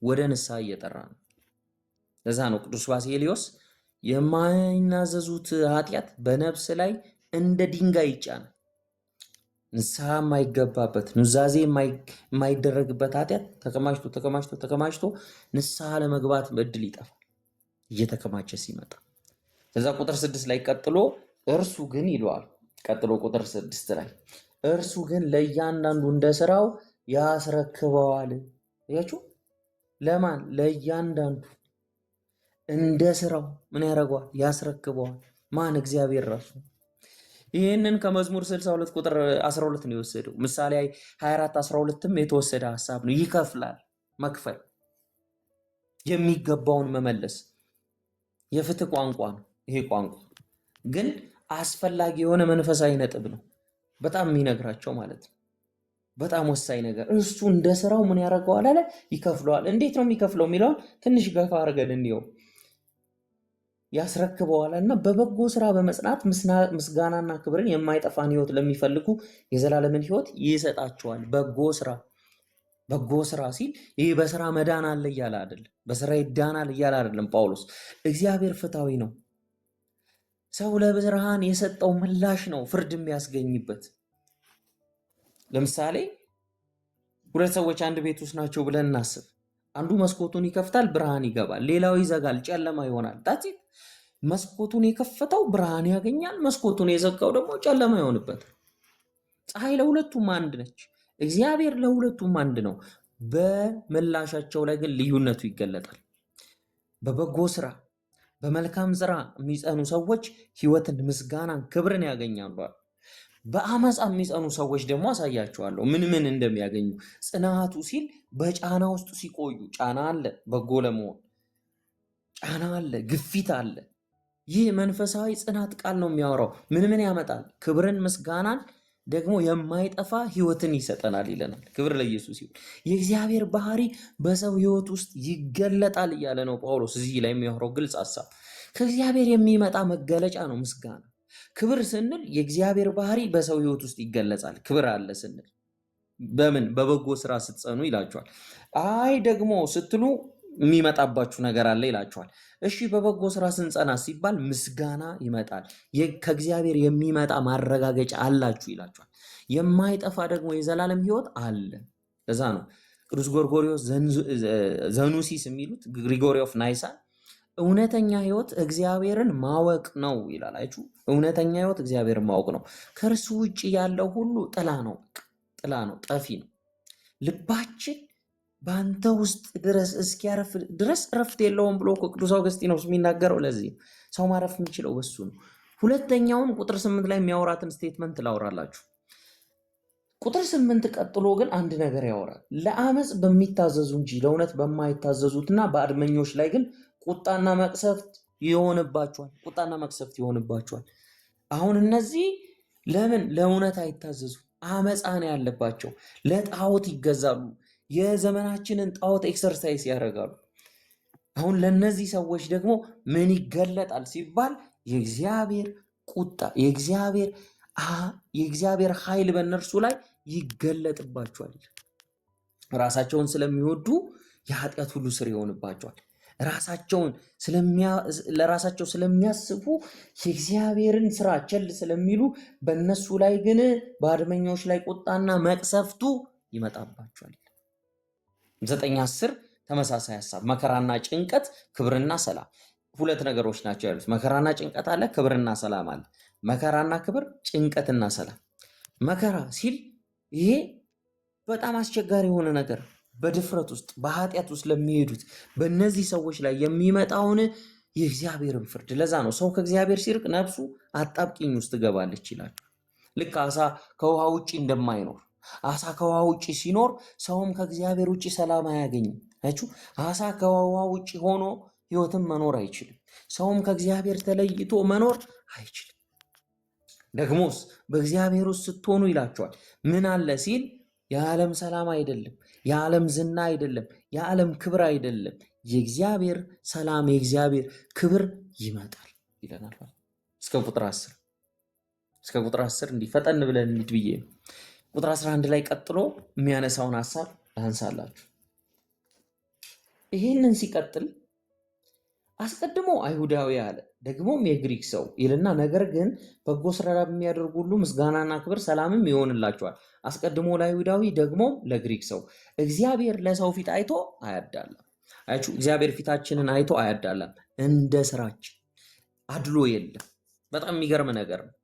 ወደ ንስሐ እየጠራ ነው። ለዛ ነው ቅዱስ ባሴሊዮስ የማይናዘዙት ኃጢአት በነፍስ ላይ እንደ ድንጋይ ይጫናል። ንስሐ የማይገባበት ኑዛዜ የማይደረግበት ኃጢአት ተከማችቶ ተከማችቶ ተከማችቶ ንስሐ ለመግባት እድል ይጠፋል እየተከማቸ ሲመጣ። ከዛ ቁጥር 6 ላይ ቀጥሎ እርሱ ግን ይለዋል። ቀጥሎ ቁጥር 6 ላይ እርሱ ግን ለእያንዳንዱ እንደ ስራው ያስረክበዋል። አያችሁ? ለማን? ለእያንዳንዱ እንደ ስራው ምን ያደርገዋል? ያስረክበዋል። ማን? እግዚአብሔር ራሱ። ይህንን ከመዝሙር 62 ቁጥር 12 ነው የወሰደው። ምሳሌ 24 12ም የተወሰደ ሀሳብ ነው። ይከፍላል፣ መክፈል፣ የሚገባውን መመለስ የፍትህ ቋንቋ ነው። ይሄ ቋንቋ ግን አስፈላጊ የሆነ መንፈሳዊ ነጥብ ነው። በጣም የሚነግራቸው ማለት ነው። በጣም ወሳኝ ነገር እሱ እንደ ስራው ምን ያደርገዋል አለ ይከፍለዋል። እንዴት ነው የሚከፍለው የሚለውን ትንሽ ገፋ አድርገን እንየው። ያስረክበዋል እና በበጎ ስራ በመጽናት ምስጋናና ክብርን የማይጠፋን ሕይወት ለሚፈልጉ የዘላለምን ሕይወት ይሰጣቸዋል። በጎ ስራ በጎ ስራ ሲል ይህ በስራ መዳን አለ እያለ አይደለም። በስራ ይዳናል እያለ አይደለም ጳውሎስ። እግዚአብሔር ፍትሐዊ ነው። ሰው ለብርሃን የሰጠው ምላሽ ነው ፍርድ የሚያስገኝበት። ለምሳሌ ሁለት ሰዎች አንድ ቤት ውስጥ ናቸው ብለን እናስብ። አንዱ መስኮቱን ይከፍታል፣ ብርሃን ይገባል። ሌላው ይዘጋል፣ ጨለማ ይሆናል። That's it። መስኮቱን የከፈተው ብርሃን ያገኛል፣ መስኮቱን የዘጋው ደግሞ ጨለማ ይሆንበታል። ፀሐይ ለሁለቱም አንድ ነች። እግዚአብሔር ለሁለቱም አንድ ነው። በምላሻቸው ላይ ግን ልዩነቱ ይገለጣል። በበጎ ስራ በመልካም ስራ የሚጸኑ ሰዎች ሕይወትን፣ ምስጋናን፣ ክብርን ያገኛሉ። በአመፃ የሚጸኑ ሰዎች ደግሞ አሳያቸዋለሁ ምን ምን እንደሚያገኙ። ጽናቱ ሲል በጫና ውስጥ ሲቆዩ፣ ጫና አለ፣ በጎ ለመሆን ጫና አለ፣ ግፊት አለ። ይህ መንፈሳዊ ጽናት ቃል ነው የሚያወራው። ምን ምን ያመጣል? ክብርን፣ ምስጋናን ደግሞ የማይጠፋ ሕይወትን ይሰጠናል ይለናል። ክብር ለኢየሱስ ይሁን። የእግዚአብሔር ባህሪ በሰው ሕይወት ውስጥ ይገለጣል እያለ ነው ጳውሎስ እዚህ ላይ የሚያወራው ግልጽ ሀሳብ። ከእግዚአብሔር የሚመጣ መገለጫ ነው ምስጋና። ክብር ስንል የእግዚአብሔር ባህሪ በሰው ሕይወት ውስጥ ይገለጻል። ክብር አለ ስንል በምን በበጎ ስራ ስትጸኑ ይላቸዋል። አይ ደግሞ ስትሉ የሚመጣባችሁ ነገር አለ ይላቸዋል። እሺ በበጎ ስራ ስንጸና ሲባል ምስጋና ይመጣል። ከእግዚአብሔር የሚመጣ ማረጋገጫ አላችሁ ይላቸዋል። የማይጠፋ ደግሞ የዘላለም ሕይወት አለ። ለዛ ነው ቅዱስ ጎርጎሪዎስ ዘኑሲስ የሚሉት Gregory of Nyssa እውነተኛ ሕይወት እግዚአብሔርን ማወቅ ነው ይላል። አያችሁ፣ እውነተኛ ሕይወት እግዚአብሔርን ማወቅ ነው። ከእርሱ ውጭ ያለው ሁሉ ጥላ ነው፣ ጥላ ነው፣ ጠፊ ነው። ልባችን በአንተ ውስጥ ድረስ እስኪያረፍ ድረስ እረፍት የለውም ብሎ እኮ ቅዱስ አውገስጢኖስ የሚናገረው ለዚህ ነው። ሰው ማረፍ የሚችለው በሱ ነው። ሁለተኛውን ቁጥር 8 ላይ የሚያወራትን statement ላውራላችሁ። ቁጥር 8 ቀጥሎ ግን አንድ ነገር ያወራል። ለአመፅ በሚታዘዙ እንጂ ለእውነት በማይታዘዙትና በአድመኞች ላይ ግን ቁጣና መቅሰፍት ይሆንባቸዋል። ቁጣና መቅሰፍት ይሆንባቸዋል። አሁን እነዚህ ለምን ለእውነት አይታዘዙ? አመፃ ነው ያለባቸው። ለጣዖት ይገዛሉ። የዘመናችንን ጣዖት exercise ያደርጋሉ። አሁን ለነዚህ ሰዎች ደግሞ ምን ይገለጣል ሲባል የእግዚአብሔር ቁጣ የእግዚአብሔር ኃይል በእነርሱ ላይ ይገለጥባቸዋል። ራሳቸውን ስለሚወዱ የኃጢአት ሁሉ ስር ይሆንባቸዋል። ለራሳቸው ስለሚያስቡ የእግዚአብሔርን ስራ ቸል ስለሚሉ በእነሱ ላይ ግን በአድመኞች ላይ ቁጣና መቅሰፍቱ ይመጣባቸዋል። 9:10 ተመሳሳይ ሀሳብ መከራና ጭንቀት፣ ክብርና ሰላም ሁለት ነገሮች ናቸው ያሉት። መከራና ጭንቀት አለ፣ ክብርና ሰላም አለ። መከራና ክብር፣ ጭንቀትና ሰላም። መከራ ሲል ይሄ በጣም አስቸጋሪ የሆነ ነገር በድፍረት ውስጥ በኃጢአት ውስጥ ለሚሄዱት በእነዚህ ሰዎች ላይ የሚመጣውን የእግዚአብሔርን ፍርድ። ለዛ ነው ሰው ከእግዚአብሔር ሲርቅ ነፍሱ አጣብቂኝ ውስጥ ትገባለች ይላል። ልክ አሳ ከውሃ ውጭ እንደማይኖር አሳ ከውሃ ውጭ ሲኖር ሰውም ከእግዚአብሔር ውጭ ሰላም አያገኝም። አያችሁ፣ አሳ ከውሃ ውጭ ሆኖ ሕይወትን መኖር አይችልም። ሰውም ከእግዚአብሔር ተለይቶ መኖር አይችልም። ደግሞስ በእግዚአብሔር ውስጥ ስትሆኑ ይላቸዋል። ምን አለ ሲል የዓለም ሰላም አይደለም፣ የዓለም ዝና አይደለም፣ የዓለም ክብር አይደለም። የእግዚአብሔር ሰላም የእግዚአብሔር ክብር ይመጣል ይለናል። እስከ ቁጥር 10 እስከ ቁጥር 10 እንዲህ ፈጠን ብለን እንሂድ ብዬ ነው። ቁጥር 11 ላይ ቀጥሎ የሚያነሳውን ሀሳብ ላንሳላችሁ። ይህንን ሲቀጥል አስቀድሞ አይሁዳዊ አለ ደግሞም የግሪክ ሰው ይልና፣ ነገር ግን በጎ ስራ የሚያደርጉ ሁሉ ምስጋናና ክብር ሰላምም ይሆንላቸዋል። አስቀድሞ ለአይሁዳዊ ደግሞም ለግሪክ ሰው። እግዚአብሔር ለሰው ፊት አይቶ አያዳላም። አያችሁ፣ እግዚአብሔር ፊታችንን አይቶ አያዳላም። እንደ ስራችን አድሎ የለም። በጣም የሚገርም ነገር ነው።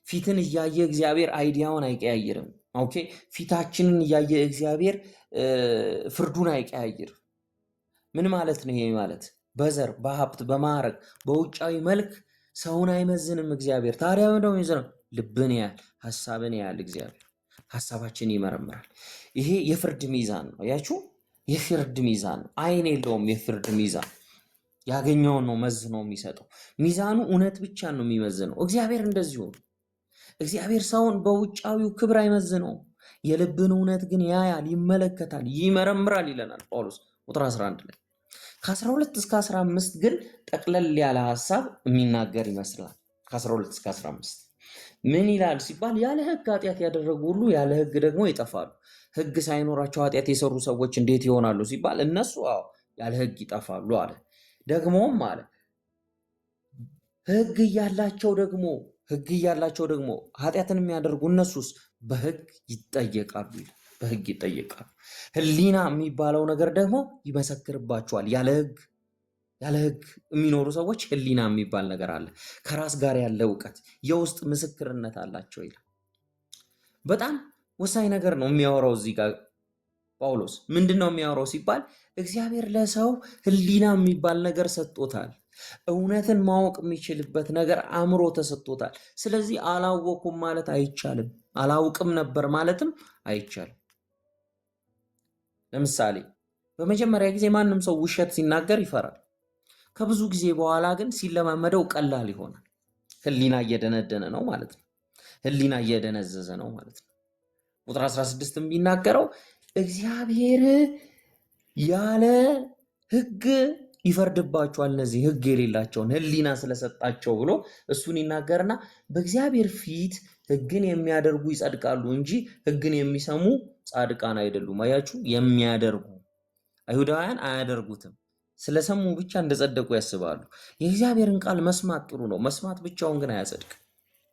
ፊትን እያየ እግዚአብሔር idea ውን አይቀያይርም። Okay፣ ፊታችንን እያየ እግዚአብሔር ፍርዱን አይቀያይርም። ምን ማለት ነው ይሄ? ማለት በዘር በሀብት በማዕረግ በውጫዊ መልክ ሰውን አይመዝንም እግዚአብሔር። ታዲያ ምንድነው የሚመዝነው? ልብን ያያል፣ ሀሳብን ያያል። እግዚአብሔር ሀሳባችን ይመረምራል። ይሄ የፍርድ ሚዛን ነው። አያችሁ፣ የፍርድ ሚዛን ነው። አይን የለውም። የፍርድ ሚዛን ያገኘውን ነው መዝኖ የሚሰጠው። ሚዛኑ እውነት ብቻ ነው የሚመዝነው። እግዚአብሔር እንደዚሁ ነው። እግዚአብሔር ሰውን በውጫዊው ክብር አይመዝነውም። የልብን እውነት ግን ያያል፣ ይመለከታል፣ ይመረምራል ይለናል ጳውሎስ ቁጥር 11 ላይ። ከ12 እስከ 15 ግን ጠቅለል ያለ ሀሳብ የሚናገር ይመስላል። ከ12 እስከ 15 ምን ይላል ሲባል ያለ ሕግ ኃጢአት ያደረጉ ሁሉ ያለ ሕግ ደግሞ ይጠፋሉ። ሕግ ሳይኖራቸው ኃጢአት የሰሩ ሰዎች እንዴት ይሆናሉ ሲባል እነሱ አዎ ያለ ሕግ ይጠፋሉ አለ። ደግሞም አለ ሕግ እያላቸው ደግሞ ሕግ እያላቸው ደግሞ ኃጢአትን የሚያደርጉ እነሱስ በሕግ ይጠየቃሉ ይላል። በሕግ ይጠየቃሉ። ሕሊና የሚባለው ነገር ደግሞ ይመሰክርባቸዋል። ያለ ሕግ የሚኖሩ ሰዎች ሕሊና የሚባል ነገር አለ። ከራስ ጋር ያለ እውቀት፣ የውስጥ ምስክርነት አላቸው ይላል። በጣም ወሳኝ ነገር ነው የሚያወራው እዚህ ጋር ጳውሎስ። ምንድን ነው የሚያወራው ሲባል እግዚአብሔር ለሰው ሕሊና የሚባል ነገር ሰጥቶታል። እውነትን ማወቅ የሚችልበት ነገር አእምሮ ተሰጥቶታል። ስለዚህ አላወኩም ማለት አይቻልም። አላውቅም ነበር ማለትም አይቻልም። ለምሳሌ በመጀመሪያ ጊዜ ማንም ሰው ውሸት ሲናገር ይፈራል። ከብዙ ጊዜ በኋላ ግን ሲለማመደው ቀላል ይሆናል። ሕሊና እየደነደነ ነው ማለት ነው። ሕሊና እየደነዘዘ ነው ማለት ነው። ቁጥር 16 የሚናገረው እግዚአብሔር ያለ ሕግ ይፈርድባቸዋል እነዚህ ሕግ የሌላቸውን ሕሊና ስለሰጣቸው ብሎ እሱን ይናገርና በእግዚአብሔር ፊት ሕግን የሚያደርጉ ይጸድቃሉ እንጂ ሕግን የሚሰሙ ጻድቃን አይደሉም። አያችሁ፣ የሚያደርጉ አይሁዳውያን አያደርጉትም። ስለሰሙ ብቻ እንደጸደቁ ያስባሉ። የእግዚአብሔርን ቃል መስማት ጥሩ ነው። መስማት ብቻውን ግን አያጸድቅም።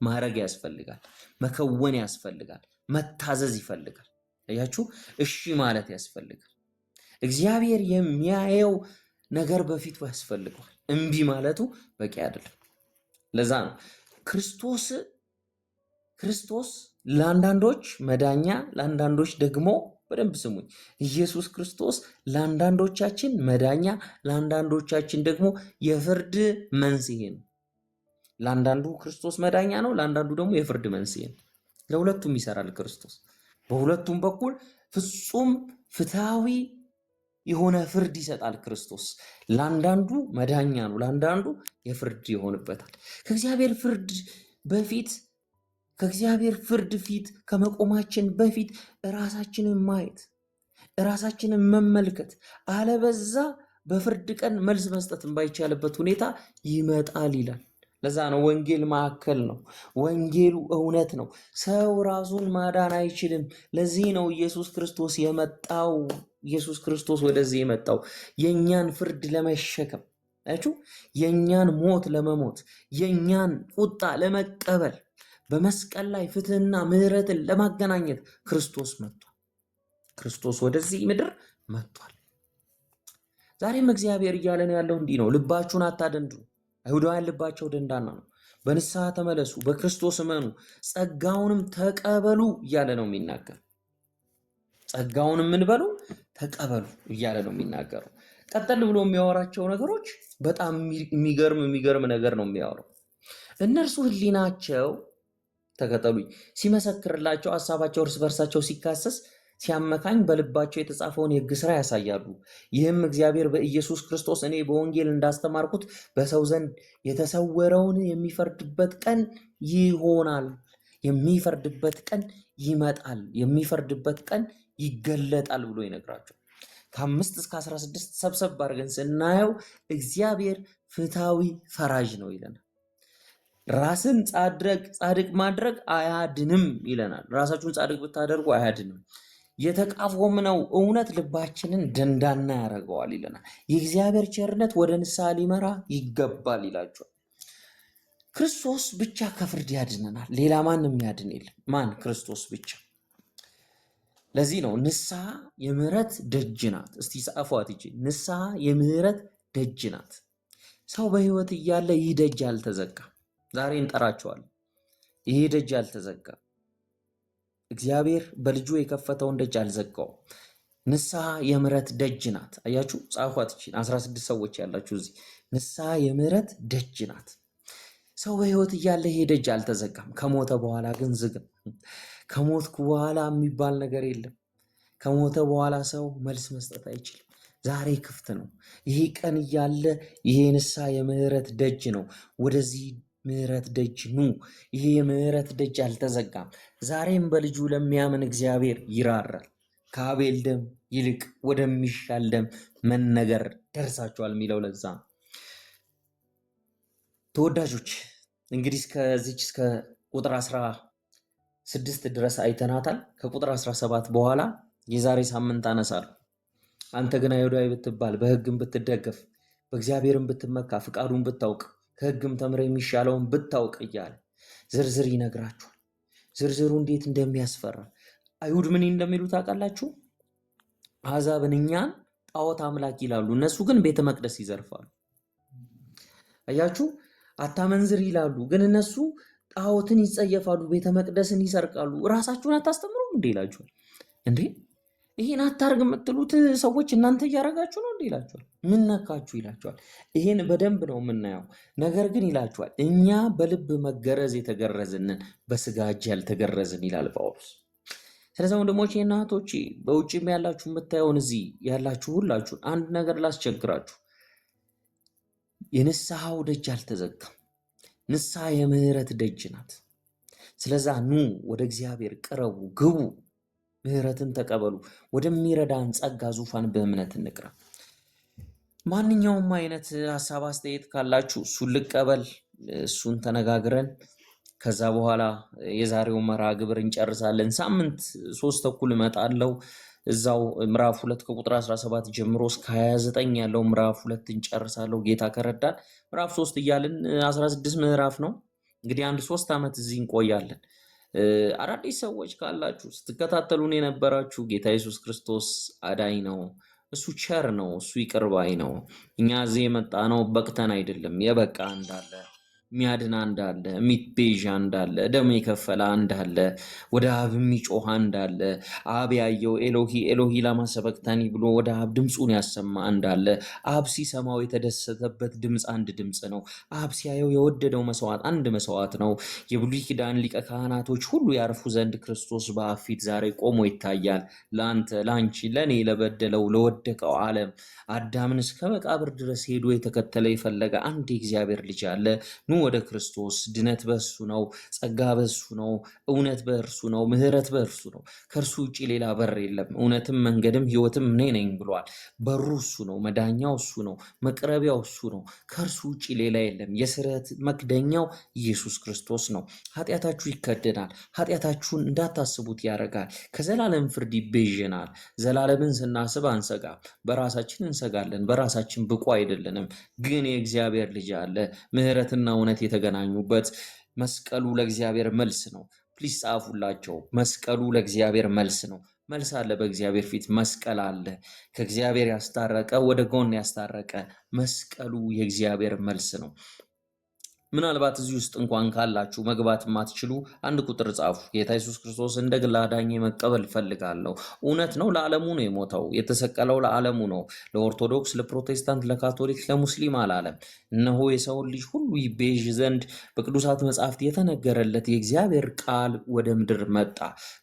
ማድረግ ያስፈልጋል። መከወን ያስፈልጋል። መታዘዝ ይፈልጋል። አያችሁ፣ እሺ ማለት ያስፈልጋል። እግዚአብሔር የሚያየው ነገር በፊቱ ያስፈልገዋል። እምቢ ማለቱ በቂ አይደለም። ለዛ ነው ክርስቶስ ክርስቶስ ለአንዳንዶች መዳኛ፣ ለአንዳንዶች ደግሞ በደንብ ስሙኝ፣ ኢየሱስ ክርስቶስ ለአንዳንዶቻችን መዳኛ፣ ለአንዳንዶቻችን ደግሞ የፍርድ መንስኤ ነው። ለአንዳንዱ ክርስቶስ መዳኛ ነው፣ ለአንዳንዱ ደግሞ የፍርድ መንስኤ ነው። ለሁለቱም ይሰራል ክርስቶስ። በሁለቱም በኩል ፍጹም ፍትሐዊ የሆነ ፍርድ ይሰጣል ክርስቶስ። ለአንዳንዱ መዳኛ ነው፣ ለአንዳንዱ የፍርድ ይሆንበታል። ከእግዚአብሔር ፍርድ በፊት ከእግዚአብሔር ፍርድ ፊት ከመቆማችን በፊት ራሳችንን ማየት ራሳችንን መመልከት፣ አለበዛ በፍርድ ቀን መልስ መስጠት ባይቻልበት ሁኔታ ይመጣል ይላል። ለዛ ነው ወንጌል ማዕከል ነው። ወንጌሉ እውነት ነው። ሰው ራሱን ማዳን አይችልም። ለዚህ ነው ኢየሱስ ክርስቶስ የመጣው። ኢየሱስ ክርስቶስ ወደዚህ የመጣው የእኛን ፍርድ ለመሸከም አያችሁ፣ የእኛን ሞት ለመሞት፣ የእኛን ቁጣ ለመቀበል፣ በመስቀል ላይ ፍትህና ምሕረትን ለማገናኘት ክርስቶስ መጥቷል። ክርስቶስ ወደዚህ ምድር መጥቷል። ዛሬም እግዚአብሔር እያለን ያለው እንዲህ ነው፣ ልባችሁን አታደንድኑ። አይሁዳውያን ልባቸው ደንዳና ነው። በንስሐ ተመለሱ፣ በክርስቶስ እመኑ፣ ጸጋውንም ተቀበሉ እያለ ነው የሚናገር። ጸጋውንም ምን በሉ ተቀበሉ እያለ ነው የሚናገረው። ቀጠል ብሎ የሚያወራቸው ነገሮች በጣም የሚገርም የሚገርም ነገር ነው የሚያወራው። እነርሱ ሕሊናቸው ተከተሉኝ ሲመሰክርላቸው ሀሳባቸው እርስ በርሳቸው ሲካሰስ ሲያመካኝ በልባቸው የተጻፈውን የሕግ ሥራ ያሳያሉ። ይህም እግዚአብሔር በኢየሱስ ክርስቶስ እኔ በወንጌል እንዳስተማርኩት በሰው ዘንድ የተሰወረውን የሚፈርድበት ቀን ይሆናል። የሚፈርድበት ቀን ይመጣል። የሚፈርድበት ቀን ይገለጣል ብሎ ይነግራቸው። ከ5 እስከ 16 ሰብሰብ አድርገን ስናየው እግዚአብሔር ፍትሐዊ ፈራጅ ነው ይለናል። ራስን ጻድቅ ማድረግ አያድንም ይለናል። ራሳችሁን ጻድቅ ብታደርጉ አያድንም። የተቃወምነው እውነት ልባችንን ደንዳና ያደርገዋል ይለናል። የእግዚአብሔር ቸርነት ወደ ንስሐ ሊመራ ይገባል ይላቸዋል። ክርስቶስ ብቻ ከፍርድ ያድነናል። ሌላ ማንም ያድን የለም። ማን? ክርስቶስ ብቻ። ለዚህ ነው ንስሐ የምህረት ደጅ ናት። እስቲ ጻፏት ይቺ ንስሐ የምህረት ደጅ ናት። ሰው በሕይወት እያለ ይህ ደጅ አልተዘጋም። ዛሬ እንጠራቸዋለን። ይሄ ደጅ አልተዘጋም። እግዚአብሔር በልጁ የከፈተውን ደጅ አልዘጋውም። ንስሐ የምህረት ደጅ ናት። አያችሁ፣ ጻፏት ይቺን 16 ሰዎች ያላችሁ እዚህ። ንስሐ የምህረት ደጅ ናት። ሰው በሕይወት እያለ ይሄ ደጅ አልተዘጋም። ከሞተ በኋላ ግን ዝግ ነው። ከሞትኩ በኋላ የሚባል ነገር የለም። ከሞተ በኋላ ሰው መልስ መስጠት አይችልም። ዛሬ ክፍት ነው። ይሄ ቀን እያለ ይሄ ንስሐ የምህረት ደጅ ነው። ወደዚህ ምህረት ደጅ ኑ። ይሄ የምህረት ደጅ አልተዘጋም። ዛሬም በልጁ ለሚያምን እግዚአብሔር ይራራል። ከአቤል ደም ይልቅ ወደሚሻል ደም መነገር ደርሳችኋል የሚለው ለዛ ነው። ተወዳጆች እንግዲህ እስከዚች እስከ ቁጥር 16 ድረስ አይተናታል። ከቁጥር 17 በኋላ የዛሬ ሳምንት አነሳለሁ። አንተ ግን አይሁዳዊ ብትባል በሕግም ብትደገፍ በእግዚአብሔርም ብትመካ ፍቃዱን ብታውቅ ከሕግም ተምረህ የሚሻለውን ብታውቅ እያለ ዝርዝር ይነግራችኋል። ዝርዝሩ እንዴት እንደሚያስፈራ አይሁድ ምን እንደሚሉ ታውቃላችሁ? አሕዛብን እኛን ጣዖት አምላክ ይላሉ፣ እነሱ ግን ቤተ መቅደስ ይዘርፋሉ። አያችሁ፣ አታመንዝር ይላሉ፣ ግን እነሱ ጣዖትን ይጸየፋሉ፣ ቤተ መቅደስን ይሰርቃሉ። እራሳችሁን አታስተምሩም እንዴ ይላችኋል። እንዴ ይሄን አታርግ የምትሉት ሰዎች እናንተ እያደረጋችሁ ነው እንዴ ይላችኋል። ምን ነካችሁ ይላችኋል። ይሄን በደንብ ነው የምናየው። ነገር ግን ይላችኋል እኛ በልብ መገረዝ የተገረዝንን በስጋ እጅ ያልተገረዝን ይላል ጳውሎስ። ስለዚህ ወንድሞቼ እና እህቶቼ በውጭም ያላችሁ የምታየውን እዚህ ያላችሁ ሁላችሁን አንድ ነገር ላስቸግራችሁ፣ የንስሐው ደጅ አልተዘጋም። ንስሐ የምህረት ደጅ ናት። ስለዛ ኑ ወደ እግዚአብሔር ቅረቡ፣ ግቡ፣ ምህረትን ተቀበሉ። ወደሚረዳን ጸጋ ዙፋን በእምነት እንቅረብ። ማንኛውም አይነት ሀሳብ አስተያየት ካላችሁ እሱን ልቀበል፣ እሱን ተነጋግረን ከዛ በኋላ የዛሬው መርሃ ግብር እንጨርሳለን። ሳምንት 3:30 እመጣለሁ። እዛው ምዕራፍ 2 ከቁጥር 17 ጀምሮ እስከ 29 ያለው ምዕራፍ 2 እንጨርሳለሁ ጌታ ከረዳን። ምዕራፍ 3 እያልን 16 ምዕራፍ ነው እንግዲህ አንድ 3 ዓመት እዚህ እንቆያለን። አዳዲስ ሰዎች ካላችሁ ስትከታተሉን የነበራችሁ ጌታ ኢየሱስ ክርስቶስ አዳኝ ነው። እሱ ቸር ነው። እሱ ይቅር ባይ ነው። እኛ እዚህ የመጣ ነው በቅተን አይደለም። የበቃ እንዳለ የሚያድን እንዳለ የሚቤዣ እንዳለ ደም የከፈለ እንዳለ ወደ አብ የሚጮህ እንዳለ አብ ያየው ኤሎሂ ኤሎሂ ላማ ሰበቅታኒ ብሎ ወደ አብ ድምፁን ያሰማ እንዳለ አብ ሲሰማው የተደሰተበት ድምፅ አንድ ድምፅ ነው። አብ ሲያየው የወደደው መስዋዕት አንድ መስዋዕት ነው። የብሉይ ኪዳን ሊቀ ካህናቶች ሁሉ ያርፉ ዘንድ ክርስቶስ በአብ ፊት ዛሬ ቆሞ ይታያል። ለአንተ፣ ለአንቺ፣ ለእኔ ለበደለው ለወደቀው ዓለም አዳምን እስከ መቃብር ድረስ ሄዶ የተከተለ የፈለገ አንድ የእግዚአብሔር ልጅ አለ። ኑ ወደ ክርስቶስ። ድነት በእሱ ነው። ጸጋ በእሱ ነው። እውነት በእርሱ ነው። ምሕረት በእርሱ ነው። ከእርሱ ውጭ ሌላ በር የለም። እውነትም መንገድም ሕይወትም እኔ ነኝ ብሏል። በሩ እሱ ነው። መዳኛው እሱ ነው። መቅረቢያው እሱ ነው። ከእርሱ ውጭ ሌላ የለም። የስረት መክደኛው ኢየሱስ ክርስቶስ ነው። ኃጢአታችሁ ይከደናል። ኃጢአታችሁን እንዳታስቡት ያደርጋል። ከዘላለም ፍርድ ይቤዠናል። ዘላለምን ስናስብ አንሰጋ። በራሳችን እንሰጋለን። በራሳችን ብቁ አይደለንም። ግን የእግዚአብሔር ልጅ አለ። ምሕረትና እውነት የተገናኙበት መስቀሉ ለእግዚአብሔር መልስ ነው። please ጻፉላቸው። መስቀሉ ለእግዚአብሔር መልስ ነው። መልስ አለ። በእግዚአብሔር ፊት መስቀል አለ። ከእግዚአብሔር ያስታረቀ ወደ ጎን ያስታረቀ መስቀሉ የእግዚአብሔር መልስ ነው። ምናልባት እዚህ ውስጥ እንኳን ካላችሁ መግባት የማትችሉ አንድ ቁጥር ጻፉ። ጌታ ኢየሱስ ክርስቶስ እንደ ግል አዳኜ መቀበል እፈልጋለሁ። እውነት ነው፣ ለዓለሙ ነው የሞተው። የተሰቀለው ለዓለሙ ነው። ለኦርቶዶክስ፣ ለፕሮቴስታንት፣ ለካቶሊክ፣ ለሙስሊም አላለም። እነሆ የሰውን ልጅ ሁሉ ይቤዥ ዘንድ በቅዱሳት መጻሕፍት የተነገረለት የእግዚአብሔር ቃል ወደ ምድር መጣ።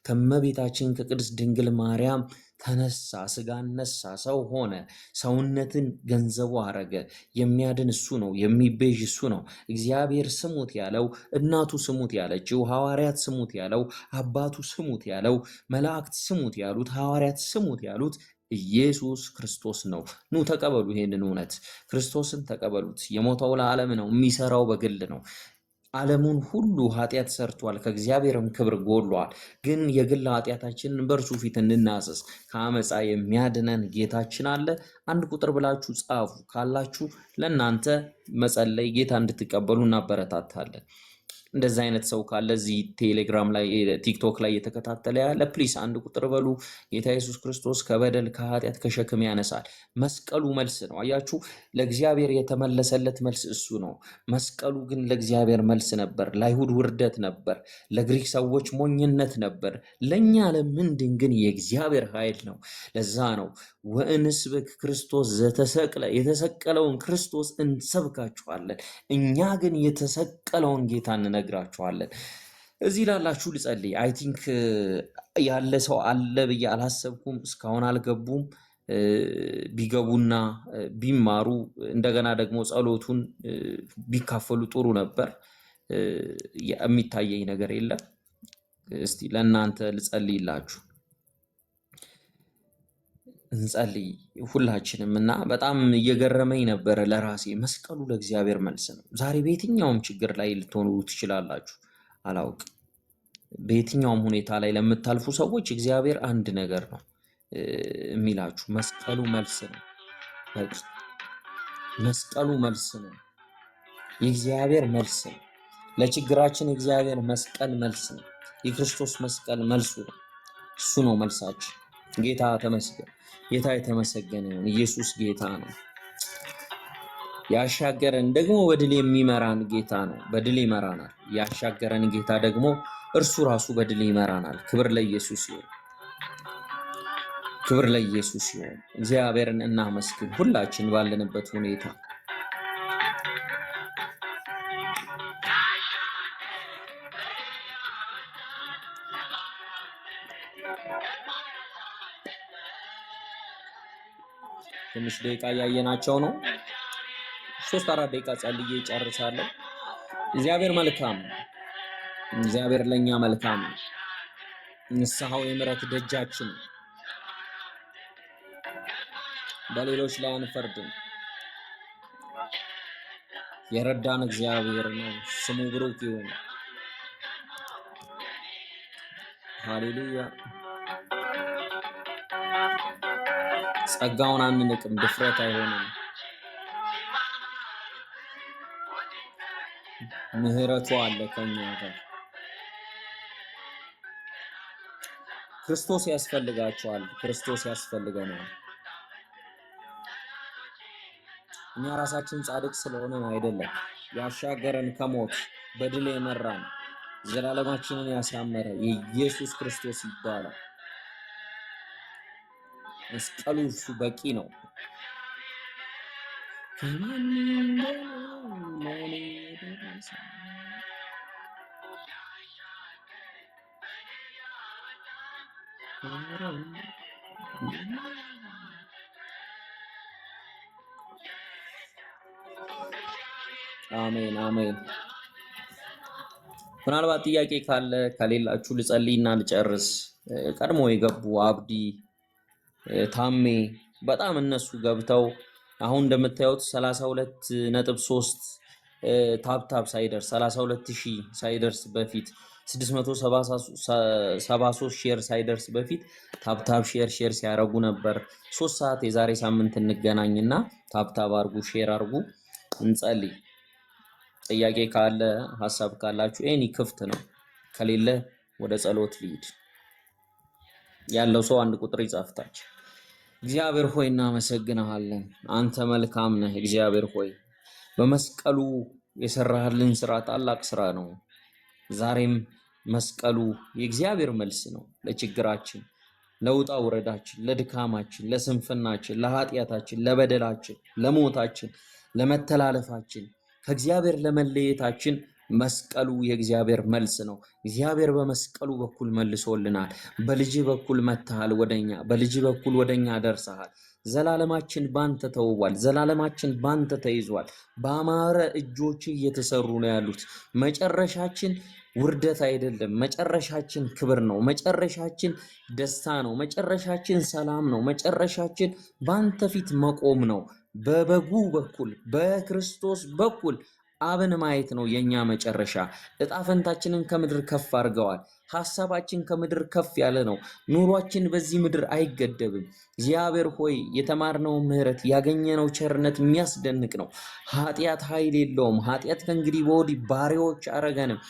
ከእመቤታችን ከቅድስት ድንግል ማርያም ተነሳ፣ ስጋን ነሳ፣ ሰው ሆነ። ሰውነትን ገንዘቡ አረገ። የሚያድን እሱ ነው። የሚቤዥ እሱ ነው። እግዚአብሔር ስሙት ያለው፣ እናቱ ስሙት ያለችው፣ ሐዋርያት ስሙት ያለው፣ አባቱ ስሙት ያለው፣ መላእክት ስሙት ያሉት፣ ሐዋርያት ስሙት ያሉት ኢየሱስ ክርስቶስ ነው። ኑ ተቀበሉ ይሄንን እውነት፣ ክርስቶስን ተቀበሉት። የሞተው ለዓለም ነው። የሚሰራው በግል ነው። ዓለሙን ሁሉ ኃጢአት ሰርቷል፣ ከእግዚአብሔርም ክብር ጎድሏል። ግን የግል ኃጢአታችንን በእርሱ ፊት እንናዘዝ። ከአመፃ የሚያድነን ጌታችን አለ። አንድ ቁጥር ብላችሁ ጻፉ ካላችሁ ለእናንተ መጸለይ ጌታ እንድትቀበሉ እናበረታታለን። እንደዚህ አይነት ሰው ካለ እዚህ ቴሌግራም ላይ ቲክቶክ ላይ እየተከታተለ ያለ please አንድ ቁጥር በሉ። ጌታ ኢየሱስ ክርስቶስ ከበደል ከኃጢአት ከሸክም ያነሳል። መስቀሉ መልስ ነው። አያችሁ፣ ለእግዚአብሔር የተመለሰለት መልስ እሱ ነው። መስቀሉ ግን ለእግዚአብሔር መልስ ነበር፣ ለአይሁድ ውርደት ነበር፣ ለግሪክ ሰዎች ሞኝነት ነበር። ለእኛ ለምንድን ግን የእግዚአብሔር ኃይል ነው። ለዛ ነው ወእንስብክ ክርስቶስ ዘተሰቅለ፣ የተሰቀለውን ክርስቶስ እንሰብካችኋለን። እኛ ግን የተሰቀለውን ጌታ እንነግራችኋለን። እዚህ ላላችሁ ልጸልይ። I think ያለ ሰው አለ ብዬ አላሰብኩም። እስካሁን አልገቡም። ቢገቡና ቢማሩ እንደገና ደግሞ ጸሎቱን ቢካፈሉ ጥሩ ነበር። የሚታየኝ ነገር የለም። እስቲ ለእናንተ ልጸልይላችሁ። እንጸልይ ሁላችንም። እና በጣም እየገረመኝ ነበረ ለራሴ መስቀሉ ለእግዚአብሔር መልስ ነው። ዛሬ በየትኛውም ችግር ላይ ልትሆኑ ትችላላችሁ፣ አላውቅም። በየትኛውም ሁኔታ ላይ ለምታልፉ ሰዎች እግዚአብሔር አንድ ነገር ነው የሚላችሁ፣ መስቀሉ መልስ ነው። በቃ መስቀሉ መልስ ነው። የእግዚአብሔር መልስ ነው። ለችግራችን የእግዚአብሔር መስቀል መልስ ነው። የክርስቶስ መስቀል መልሱ ነው። እሱ ነው መልሳችን። ጌታ ተመስገን። ጌታ የተመሰገነ ይሁን። ኢየሱስ ጌታ ነው። ያሻገረን ደግሞ በድል የሚመራን ጌታ ነው። በድል ይመራናል። ያሻገረን ጌታ ደግሞ እርሱ ራሱ በድል ይመራናል። ክብር ለኢየሱስ ይሁን። ክብር ለኢየሱስ ይሁን። እግዚአብሔርን እናመስግን ሁላችን ባለንበት ሁኔታ። ትንሽ ደቂቃ እያየናቸው ነው። 3-4 ደቂቃ ጸልዬ እጨርሳለሁ። እግዚአብሔር መልካም ነው። እግዚአብሔር ለእኛ መልካም ነው። ንስሐው የምሕረት ደጃችን ነው። በሌሎች ላይ አንፈርድም። የረዳን እግዚአብሔር ነው። ስሙ ብሩክ ይሁን። ሃሌሉያ። ጸጋውን አንንቅም፣ ድፍረት አይሆንም። ምሕረቱ አለ ከኛ ጋር። ክርስቶስ ያስፈልጋቸዋል። ክርስቶስ ያስፈልገናል። እኛ ራሳችን ጻድቅ ስለሆነን አይደለም። ያሻገረን ከሞት በድል የመራን ዘላለማችንን ያሳመረ የኢየሱስ ክርስቶስ ይባላል። መስቀሉ እርሱ በቂ ነው። ከማንም በላይ ለእኔ የደረሰ። አሜን አሜን። ምናልባት ጥያቄ ካለ ከሌላችሁ ልጸልይና ልጨርስ። ቀድሞ የገቡ አብዲ፣ ታሜ በጣም እነሱ ገብተው አሁን እንደምታዩት 32.3 tap tap ሳይደርስ 32,000 ሳይደርስ በፊት 673 share ሳይደርስ በፊት tap tap share share ሲያደርጉ ነበር። 3 ሰዓት የዛሬ ሳምንት እንገናኝና tap tap አርጉ፣ share አርጉ፣ እንጸልይ። ጥያቄ ካለ ሀሳብ ካላችሁ any ክፍት ነው። ከሌለ ወደ ጸሎት ልሂድ። ያለው ሰው አንድ ቁጥር ይጻፍታች። እግዚአብሔር ሆይ እናመሰግንሃለን። አንተ መልካም ነህ። እግዚአብሔር ሆይ በመስቀሉ የሰራህልን ስራ ታላቅ ስራ ነው። ዛሬም መስቀሉ የእግዚአብሔር መልስ ነው ለችግራችን፣ ለውጣ ውረዳችን፣ ለድካማችን፣ ለስንፍናችን፣ ለኃጢአታችን፣ ለበደላችን፣ ለሞታችን፣ ለመተላለፋችን፣ ከእግዚአብሔር ለመለየታችን መስቀሉ የእግዚአብሔር መልስ ነው። እግዚአብሔር በመስቀሉ በኩል መልሶልናል። በልጅ በኩል መጥተሃል ወደኛ፣ በልጅ በኩል ወደኛ ደርሰሃል። ዘላለማችን ባንተ ተውቧል። ዘላለማችን ባንተ ተይዟል። በአማረ እጆች እየተሰሩ ነው ያሉት። መጨረሻችን ውርደት አይደለም። መጨረሻችን ክብር ነው። መጨረሻችን ደስታ ነው። መጨረሻችን ሰላም ነው። መጨረሻችን ባንተ ፊት መቆም ነው። በበጉ በኩል በክርስቶስ በኩል አብን ማየት ነው የእኛ መጨረሻ። እጣ ፈንታችንን ከምድር ከፍ አድርገዋል። ሐሳባችን ከምድር ከፍ ያለ ነው። ኑሯችን በዚህ ምድር አይገደብም። እግዚአብሔር ሆይ የተማርነው ምሕረት ያገኘነው ቸርነት የሚያስደንቅ ነው። ኃጢአት ኃይል የለውም። ኃጢአት ከእንግዲህ ወዲህ ባሪያዎች አረገንም።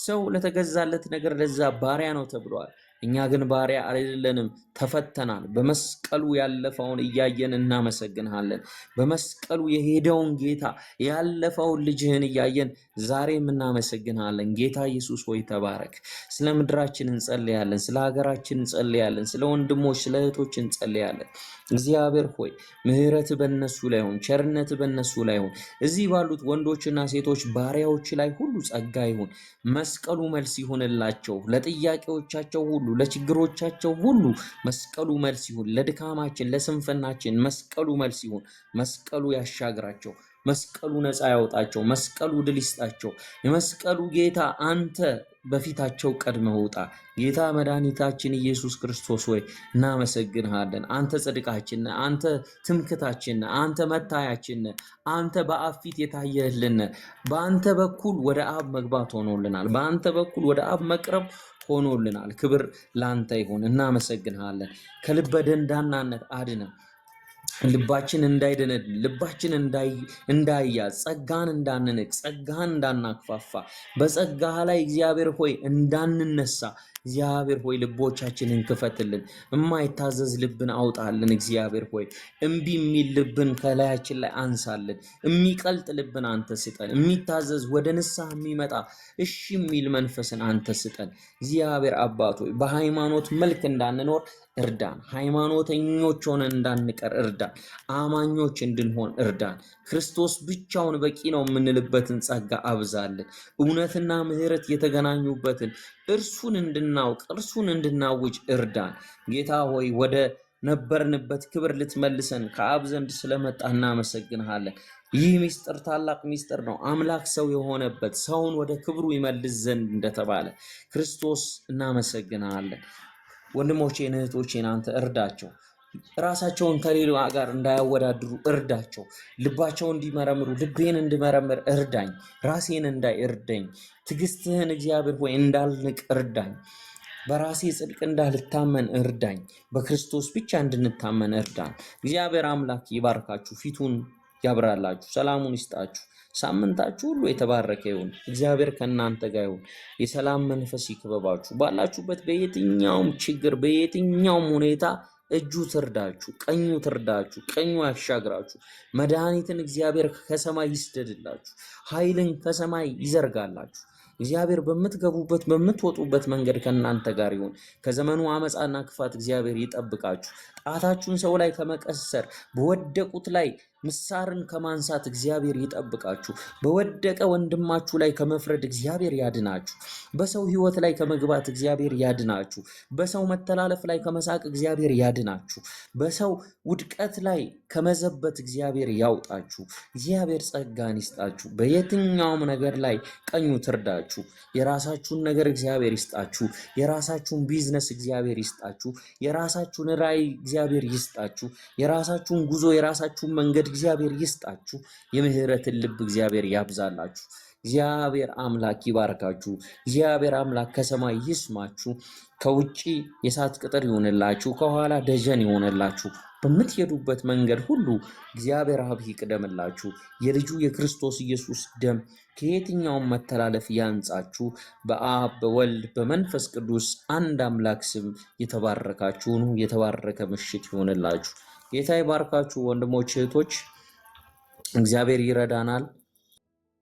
ሰው ለተገዛለት ነገር ለዛ ባሪያ ነው ተብሏል። እኛ ግን ባሪያ አይደለንም፣ ተፈተናል። በመስቀሉ ያለፈውን እያየን እናመሰግንሃለን። በመስቀሉ የሄደውን ጌታ ያለፈውን ልጅህን እያየን ዛሬም እናመሰግንሃለን። ጌታ ኢየሱስ ሆይ ተባረክ። ስለ ምድራችን እንጸልያለን፣ ስለ ሀገራችን እንጸልያለን፣ ስለ ወንድሞች ስለ እህቶች እንጸልያለን። እግዚአብሔር ሆይ ምሕረት በእነሱ ላይ ይሁን፣ ቸርነት በእነሱ ላይ ይሁን። እዚህ ባሉት ወንዶችና ሴቶች ባሪያዎች ላይ ሁሉ ጸጋ ይሁን። መስቀሉ መልስ ይሁንላቸው። ለጥያቄዎቻቸው ሁሉ፣ ለችግሮቻቸው ሁሉ መስቀሉ መልስ ይሁን። ለድካማችን፣ ለስንፍናችን መስቀሉ መልስ ይሁን። መስቀሉ ያሻግራቸው። መስቀሉ ነፃ ያውጣቸው። መስቀሉ ድል ይስጣቸው። የመስቀሉ ጌታ አንተ በፊታቸው ቀድመህ ውጣ። ጌታ መድኃኒታችን ኢየሱስ ክርስቶስ ሆይ እናመሰግንሃለን። አንተ ጽድቃችን ነህ፣ አንተ ትምክታችን ነህ፣ አንተ መታያችን ነህ፣ አንተ በአብ ፊት የታየህልን ነህ። በአንተ በኩል ወደ አብ መግባት ሆኖልናል። በአንተ በኩል ወደ አብ መቅረብ ሆኖልናል። ክብር ለአንተ ይሁን። እናመሰግንሃለን። ከልበ ደንዳናነት አድነን። ልባችን እንዳይደነድን፣ ልባችን እንዳይያዝ፣ ጸጋን እንዳንንቅ፣ ጸጋን እንዳናክፋፋ፣ በጸጋህ ላይ እግዚአብሔር ሆይ እንዳንነሳ፣ እግዚአብሔር ሆይ ልቦቻችንን ክፈትልን። የማይታዘዝ ልብን አውጣልን። እግዚአብሔር ሆይ እምቢ የሚል ልብን ከላያችን ላይ አንሳልን። የሚቀልጥ ልብን አንተ ስጠን። የሚታዘዝ ወደ ንስሐ የሚመጣ እሺ የሚል መንፈስን አንተ ስጠን። እግዚአብሔር አባት ሆይ በሃይማኖት መልክ እንዳንኖር እርዳን። ሃይማኖተኞች ሆነን እንዳንቀር እርዳን። አማኞች እንድንሆን እርዳን። ክርስቶስ ብቻውን በቂ ነው የምንልበትን ጸጋ አብዛልን። እውነትና ምሕረት የተገናኙበትን እርሱን እንድናውቅ እርሱን እንድናውጅ እርዳን። ጌታ ሆይ ወደ ነበርንበት ክብር ልትመልሰን ከአብ ዘንድ ስለመጣ እናመሰግንሃለን። ይህ ምስጢር ታላቅ ምስጢር ነው። አምላክ ሰው የሆነበት ሰውን ወደ ክብሩ ይመልስ ዘንድ እንደተባለ ክርስቶስ እናመሰግንሃለን። ወንድሞቼን እህቶቼን አንተ እርዳቸው። ራሳቸውን ከሌላ ጋር እንዳያወዳድሩ እርዳቸው። ልባቸውን እንዲመረምሩ ልቤን እንድመረምር እርዳኝ። ራሴን እንዳይ እርዳኝ። ትዕግስትህን እግዚአብሔር ሆይ እንዳልንቅ እርዳኝ። በራሴ ጽድቅ እንዳልታመን እርዳኝ። በክርስቶስ ብቻ እንድንታመን እርዳን። እግዚአብሔር አምላክ ይባርካችሁ፣ ፊቱን ያብራላችሁ፣ ሰላሙን ይስጣችሁ። ሳምንታችሁ ሁሉ የተባረከ ይሁን። እግዚአብሔር ከእናንተ ጋር ይሁን። የሰላም መንፈስ ይክበባችሁ። ባላችሁበት በየትኛውም ችግር በየትኛውም ሁኔታ እጁ ትርዳችሁ፣ ቀኙ ትርዳችሁ፣ ቀኙ ያሻግራችሁ። መድኃኒትን እግዚአብሔር ከሰማይ ይስደድላችሁ፣ ኃይልን ከሰማይ ይዘርጋላችሁ። እግዚአብሔር በምትገቡበት በምትወጡበት መንገድ ከእናንተ ጋር ይሁን። ከዘመኑ አመፃና ክፋት እግዚአብሔር ይጠብቃችሁ። ጣታችሁን ሰው ላይ ከመቀሰር በወደቁት ላይ ምሳርን ከማንሳት እግዚአብሔር ይጠብቃችሁ። በወደቀ ወንድማችሁ ላይ ከመፍረድ እግዚአብሔር ያድናችሁ። በሰው ሕይወት ላይ ከመግባት እግዚአብሔር ያድናችሁ። በሰው መተላለፍ ላይ ከመሳቅ እግዚአብሔር ያድናችሁ። በሰው ውድቀት ላይ ከመዘበት እግዚአብሔር ያውጣችሁ። እግዚአብሔር ጸጋን ይስጣችሁ። በየትኛውም ነገር ላይ ቀኙ ትርዳችሁ። የራሳችሁን ነገር እግዚአብሔር ይስጣችሁ። የራሳችሁን ቢዝነስ እግዚአብሔር ይስጣችሁ። የራሳችሁን ራዕይ እግዚአብሔር ይስጣችሁ። የራሳችሁን ጉዞ፣ የራሳችሁን መንገድ እግዚአብሔር ይስጣችሁ። የምህረትን ልብ እግዚአብሔር ያብዛላችሁ። እግዚአብሔር አምላክ ይባርካችሁ። እግዚአብሔር አምላክ ከሰማይ ይስማችሁ። ከውጪ የእሳት ቅጥር ይሆንላችሁ፣ ከኋላ ደጀን ይሆንላችሁ። በምትሄዱበት መንገድ ሁሉ እግዚአብሔር አብ ይቅደምላችሁ። የልጁ የክርስቶስ ኢየሱስ ደም ከየትኛውም መተላለፍ ያንጻችሁ። በአብ በወልድ በመንፈስ ቅዱስ አንድ አምላክ ስም የተባረካችሁ ሁኑ። የተባረከ ምሽት ይሆንላችሁ። ጌታ ይባርካችሁ ወንድሞች እህቶች። እግዚአብሔር ይረዳናል።